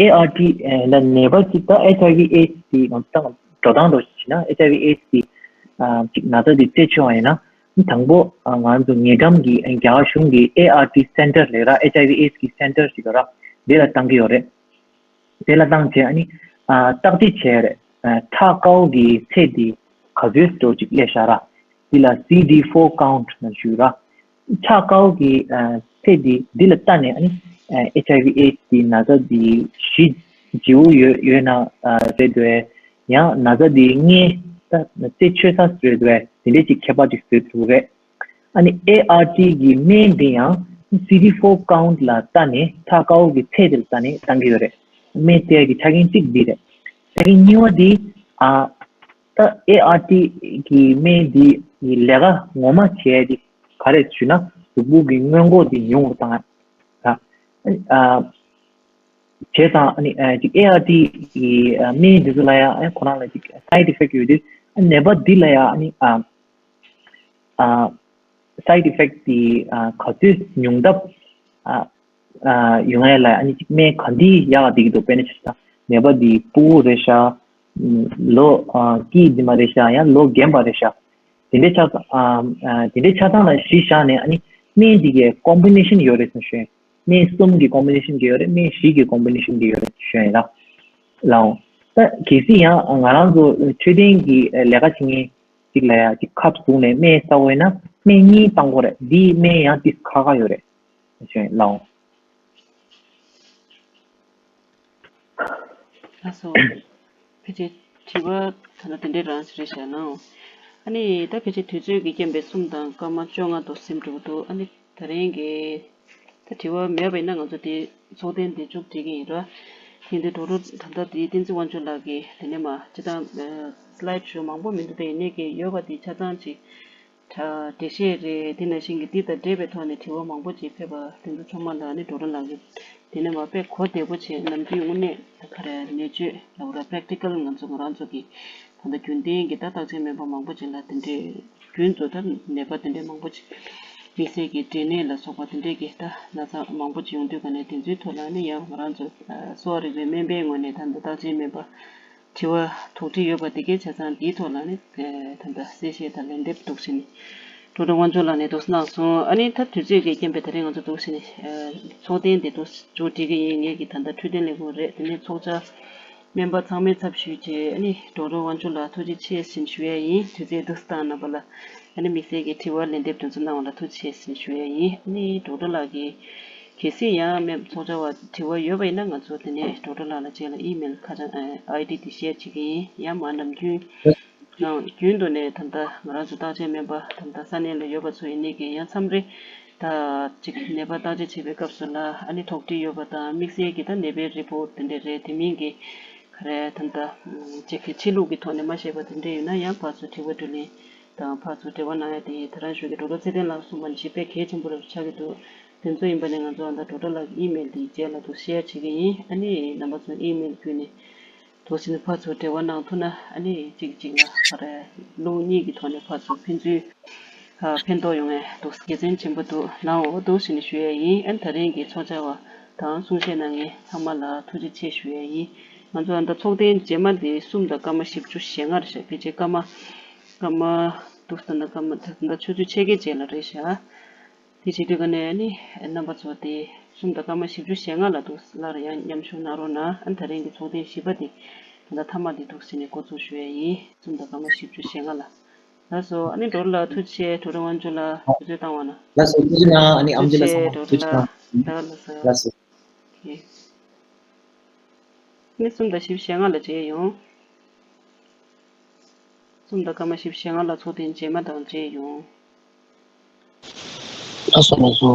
ཨེ་ཨར་ཊི་ལ་ནད་པ་གཅིག་དང་ཨེཆ་ཨའི་ཝི་ཨེ་ཌི་ཨེ་ཌི་ང་ཚོ་ད་འགྲོ་སྟངས་འདྲ་བོ་ཞིག་བྱས་ན། ཨེཆ་ཨའི་ཝི་ཨེ་ཌི་ཨེ་ཌི་ཨ་གཅིག་ན་ཚ་འདི་རྩད་ཆོད་པ་ཡིན་ན། དང་པོ་ཨ་ང་ཚོ་ཉེ་འགྲམ་གྱི་རྒྱ་གར་གཞུང་གི་ཨེ་ཨར་ཊི་སེན་ཊར་ལབ་ར། ཨེཆ་ཨའི་ཝི་ཨེ་ཌི་ཨེ་ཌི་ཀྱི་སེན་ཊར་ཞིག་ཡོད་ར། དེ་ལ་བཏང་གི་ཡོད་རེད། དེ་ལ་བཏང་བྱས་ཨ་ནི་ཨ་བརྟག་དཔྱད་བྱས་རེད། ཨ་ཁྲག་དཀར་པོ་གི་ཚད་འདི་ག་ཚོད་འདྲ་བོ་ཅིག་སླེབས་ཤག་ར། འདི་ལ་སི་ཌི་ཕོར་ཀའུན་ཊི་ལབ་ཞུ་ར། ཁྲག་དཀར་པོ་གི་ཨ་ཚད་འདི་འདི་ལ་བལྟས་ནས་ཨ་ནི་ཨ་ཨེཆ་ཨའི་ཝི་ཨེ་ཌི་ཨེ་ཌི་ན་ཚ་འདི་ཞི་ལྗིད་པོ་ཡོད་ཡོད་ན་ཨ་རེད་འདུག་ཡང་ན་ཚ་འདི་སྔོན་ད་རྩད་ཆོད་ས་རེད་འདུག་དེ་འདྲས་ཅིག་ཁྱད་པར་ཅིག་བཟོས་འདུག་རེད། ཨ་ནི་ཨེ་ཨར་ཊི་གི་སྨན་འདི་ཡང་སི་ཌི་ཕོར་ཀའུན་ཊི་ལ་བལྟས་ནས་ཁྲག་དཀར་པོ་གི་ཚད་དེ་ལ་བལྟས་ནས་བཏང་གི་ཡོད་རེད། སྨན་བལྟས་ཀྱི་ཆ་རྐྱེན་གཅིག་འདི་རེད། ཆ་རྐྱེན་གཉིས་པ་འདི་ཨ་ད་ཨེ་ཨར་ཊི་གི་སྨན་འདི་ལས་ཀ་ངོ་མ་བྱས་འདི་ག་རེ་ཞུ་ན་གཟུགས་པོ་གི་སྔོན་འགོག་འདི་ཉུང་རུ་བཏང་ཡ། ཨ་བྱས་ཙང་ཨ་ནི་ཨ་ཅིག་ཨེ་ཨར་ཊི་གི་ཨ་སྨན་འདི་ཚོ་ལ་ཡང་ཨ་ཁོ་རང་ལ་ཅིག་སའེ་ཌི་ཨི་ཕེག་ཊི་ཡོད་དུས་ཨ་ནད་པ་འདི་ལ་ཡང་ཨ་ནི་ཨ་ཨ་སའེ་ཌི་ཨི་ཕེག་ཊི་འདི་ཨ་ག་ཚོད་ཉུང་ཐབས་ཨ་ཨ་ཡོང་ཡ་ལ་ཨ་ནི་ཅིག་སྨན་ག་འདི་ཡག་བསྡད་ཀྱི་འདུག་དཔེར་ན་ཆ་བཞག་ན་ནད་པ་འདི་ཕྲུ་གུ་རེད་ཤག་ལོ་ཨ་སྐྱེས་འདི་མ་རེད་ཤག་ཡང་ལོ་རྒན་པ་རེད་ཤག་དེ་འདྲའི་ཆ་ཚང་ཨ་ཨ་དེ་འདྲའི་ཆ་ཚང་ལ་གཞི་བཞག་ནས་ཨ་ནི་སྨན་འདི་གའི་ཀོམ་བི་ནེ་ཤན་ཡོད་རེད་ཟེར་ཞུ། སྨན་གསུམ་གྱི་ཀོམ་བི་ནེ་ཤན་གྱི་ཡོད་རེད། སྨན་བཞི་གི་ཀོམ་བི་ནེ་ཤན་གྱི་ཡོད་རེད་ཞུ་ཡིན་ལ། ལའོ། ད་གལ་སྲིད་ཡང་ང་རང་ཚོ་འཕྲོད་བསྟེན་གྱི་ལས་ཀ་བྱེད་མཁན་ཅིག་ལ་ཡང་ཅིག་ཁབ་བཟུང་ནས་སྨན་ཟ་དགོས་ན་སྨན་གཉིས་བཏང་དགོས་རེད། འདིའི་སྨན་ཡང་ཏིས་ཁག་ཁག་ཡོད་རེད་ཞུ་ཡིན་ལའོ། ལགས་སོ། ཕལ་ཆེར་དྲི་བ་ད་ལྟ་དེ་འདྲའི་རང་ཞིག་རེད་བཞག་ན། ཨ་ནི་ད་ཕལ་ཆེར་དུས་ཚོད་ཀྱི་རྐྱེན་པས་གསུམ་དང་སྐར་མ་བཅོ་ལྔ་དུ་ཟིན་འགྲོ་གི་འདུག་ཨ་ནི་ད་རིང་གི་ད་དྲི་བ་མེད་པ་ཡིན་ན་ང་ཚོ་དེ་ཚོགས་ཐེངས་དེ་མཇུག་སྒྲིལ་གྱི་ཡིན་ར། དེ་འདི་འགྲོ་འགྲོ་ད་ལྟ་དེ་བསྟན་འཛིན་དབང་ཕྱུག་ལགས་ཀྱིས་དེ་ནས་མ་ཅི་ལྟར་སི་ལའེ་ཌི་ཤོ་མང་པོ་མི་འདུག་དེ་ཡིན་ནའི་གི་ཡོད་པ་དེ་ཆ་ཚང་ཅིག་འགྲེལ་བཤད་རེད། དེ་ནང་བཞིན་གྱི་འདི་དང་འབྲེལ་བའི་ཐོག་ནས་དྲི་བ་མང་པོ་ཅིག་ཕེབས་པ་དེ་ཚོ་ཚང་མ་ལ་ནི་ཌོག་ཊར་ལགས་ཀྱིས་དེ་ནས་མ་དཔེ་གོ་བདེ་པོ་བྱས། ནམ་རྒྱུན་དངོས་གནས་ད་ག་རེ་ནད་བཅོས་ལབ་ར་པེ་རེག་ཊི་ཀལ་ང་ཚོ་ང་རང་ཚོ་གི་ད་ལྟ་རྒྱུན་ལྡན་གྱི་ད་བརྟག་དཔྱད་སྨན་པ་མང་པོ་ཅིག་ལ་དེ་འདྲའི་རྒྱུན་དུ་ད་ནད་པ་དེ་འདྲའི་མང་པོ་ཅིག་དམིགས་བསལ་གྱི་འབྲས་ནད་ལ་སོགས་པ་དེ་འདྲའི་གི་ད་ན་ཚ་མང་པོ་ཅིག་ཡོང་དུས་ག་ནས་དེ་ཚོའི་ཐོག་ལ་ནི་ཡང་ང་རང་ཚོ་གསོ་བ་རིག་པའི་སྨན་པའི་ངོས་ནས་ད་ལྟ་བརྟག་དཔྱད་སྨན་པ། དྲི་བ་དོགས་འདྲི་ཡོད་པ་དེ་གའི་ཆ་ཚང་དེའི་ཐོག་ལ་ནི་ད་ལྟ་གསལ་བཤད་དང་ལན་འདེབས་འདུག་ཟེར་ནས་ཌོག་ཊར་དབང་ཕྱུག་ལགས་ནས་འདུག་གནང་སོང་། ཨ་ནི་ད་དུས་ཚོད་ཀྱི་རྐྱེན་པས་ད་རེས་ང་ཚོ་འདུག་ཟེར་ནས་ཚོགས་ཐེངས་དེ་འདུག་མཇུག་སྒྲིལ་གྱི་ཡིན། ངེད་ཀྱི་ད་ལྟ་འཕྲོད་བསྟེན་ལས་ཁུངས་རེད། དེ་ནས་ཚོགས་བཅར་སྨན་པ་ཚང་མའི་ཚབ་ཞུས་བྱས་ཨ་ནི་ཌོག་ཊར་དབང་ཕྱུག་ལགས་ཐུགས་རྗེ་ཆེ་ཟེར་ཞུ་ཡ་ཡིན། དུས་ཚོད་འདུག་བཏང་རྣམ་པ་ལ་ཨ་ནི་དམིགས་བསལ་གྱི་དྲི་བ་ལན་འདེབས་དེ་ཚོ་གནང་བ་ལ་ཐུགས་རྗེ་ཆེ་ཟེར་ཞུ་ཡ་ཡིན། ཨ་ནི་ཌོག་ཊར་ལགས་ཀྱིས་གལ་སྲིད་ཡང་སྨན་ཚོགས་བཅར་བ་དྲི་བ་ཡོད་པ་ཡིན་ན་ང་ཚོ་དེ་ནས་ཌོག་ཊར་ལགས་ལ་རྗེས་ལ་ཨི་མེལ་ཁ་བྱང་ཨའི་ཌི་དེ་བཤད་བྱེད་ཀྱི་ཡིན། ཡང་མ་ནམ་རྒྱུན་ནང་རྒྱུན་དུ་ནས་ད་ལྟ་ང་རང་ཚོ་བརྟག་དཔྱད་སྨན་པ་ད་ལྟ་ས་གནས་ལ་ཡོད་པ་ཚོ་ཡིན་ནའི་གི་ཡང་མཚམས་རེ་ད་ཅིག་ནད་པ་བརྟག་དཔྱད་བྱེད་པའི་སྐབས་སུ་ལ་ཨ་ནི་དོགས་འདྲི་ཡོད་པ་དང་དམིགས་བསལ་གྱི་ད་ནད་པའི་རི་པོ་ཊི་དེ་འདྲ་རེད། དེ་མིན་གྱི་ག་རེ་ད་ལྟ་ཅིག་གི་ཕྱི་ལུགས་ཀྱི་ཐོག་ནས་མ་ཤེས་པ་དེ་འདྲ་ཡོད་ན་ཡང་ཕར་ཚུར་དྲི་བ་དྲིས་ལན་དང་ཕར་ཚུར་འབྲེལ་བ་གནང་ཡ་དེ་ད་རང་ཞུ་གི་ཌོག་ཊར་ཚེ་བརྟན་ལགས་གསུངས་པ་ནང་བཞིན་དཔེ་གལ་ཆེན་པོ་རེད་ཆགས་ཀྱི་འདུག་དེ་ཚོ་ཡིན་པ་ནི་ང་ཚོ་ཨ་ད་ཌོག་ཊར་ལགས་ཀྱི་ཨི་མེལ་དེ་རྗེས་ལ་འདུག་ཤེར་བྱེད་ཀྱི་ཡིན། ཨ་ནི་རྣམ་པ་ཚོ་ཨི་མེལ་བརྒྱུད་ནས་འདུག་ཟེར་ནས་ཕར་ཚུར་འབྲེལ་བ་གནང་ཐུབ་ན་ཨ་ནི་གཅིག་གཅིག་ལ་ཕར་རླུང་གཉིས་ཀྱི་ཐོག་ནས་ཕར་ཚུར་ཕན་ཚུན་ཨ་ཕན་ཐོགས་ཡོང་ངེས་འདུག་དགེ་མཚན་ཆེན་པོ་འདུག་ལའོ་འདུག་ཟེར་ནས་ཞུ་ཡ་ཡིན། ཨ་ནི་ད་རིང་གི་ཚོགས་བཅར་བ་དང་གསུང་བཤད་གནང་མཁན་ཚང་མ་ལ་ཐུགས་རྗེ་ཆེ་ཞུ་ཡ་ཡིན། ང་ཚོ་ཨ་ད་ཚོགས་ཐེངས་རྗེས་མ་དེ་གསུམ་དང་སྐར་མ་བཞི་བཅུ་ཞེ་ལྔ་རེད་ཤག་དེ་རྗེས་སྐར་མ་སྐར་མ་འདུག་ད་ན་སྐར་མ་ད་ད་ཆུ་ཚོད་ཕྱེད་ཀའི་རྗེས་ལ་རེད་ཤག་དེ་བྱེད་དུས་ཀ་ནས་ཨ་ནི་རྣམ་པ་ཚོ་དེ་གསུམ་དང་སྐར་མ་བཞི་བཅུ་ཞེ་ལྔ་ལ་འདུག་སླར་ཡང་མཉམ་ཞུགས་གནང་རོགས་གནང་། ཨ་ད་རིང་གི་ཚོགས་ཐེངས་བཞི་པ་དེ་ད་ལྟ་མཐའ་མ་དེ་འདུག་ཟེར་ནས་འགོ་འཛུགས་ཞུ་ཡ་ཡིན། གསུམ་དང་སྐར་མ་བཞི་བཅུ་ཞེ་ལྔ་ལ། ལགས་སོ། ཨ་ནི་ཌོག་ཊར་ལགས་ཐུགས་རྗེ་ཆེ། ཌོག་ཊར་དབང་ཕྱུག་ལགས་དུས་ཚོད་བཏང་བ་ན། ལགས་སོ། ཐུགས་རྗེ་གནང་། ཨ་ནི་ཨམ་ཆི་ལགས་ཚང་མ་ཐུགས་རྗེ་གནང་། ལགས་སོ། ཨོ་ཁེ། ཨ་ནི་གསུམ་དང་བཞི་བཅུ་ཞེ་ལྔ་ལ་མཇལ་ཡོང་། གསུམ་དང་སྐར་མ་བཞི་བཅུ་ཞེ་ལྔ་ལ་ཚོགས་ཐེངས་རྗེས་མ་དང་མཇལ་ཡོང་། ལགས་སོ་ལགས་སོ།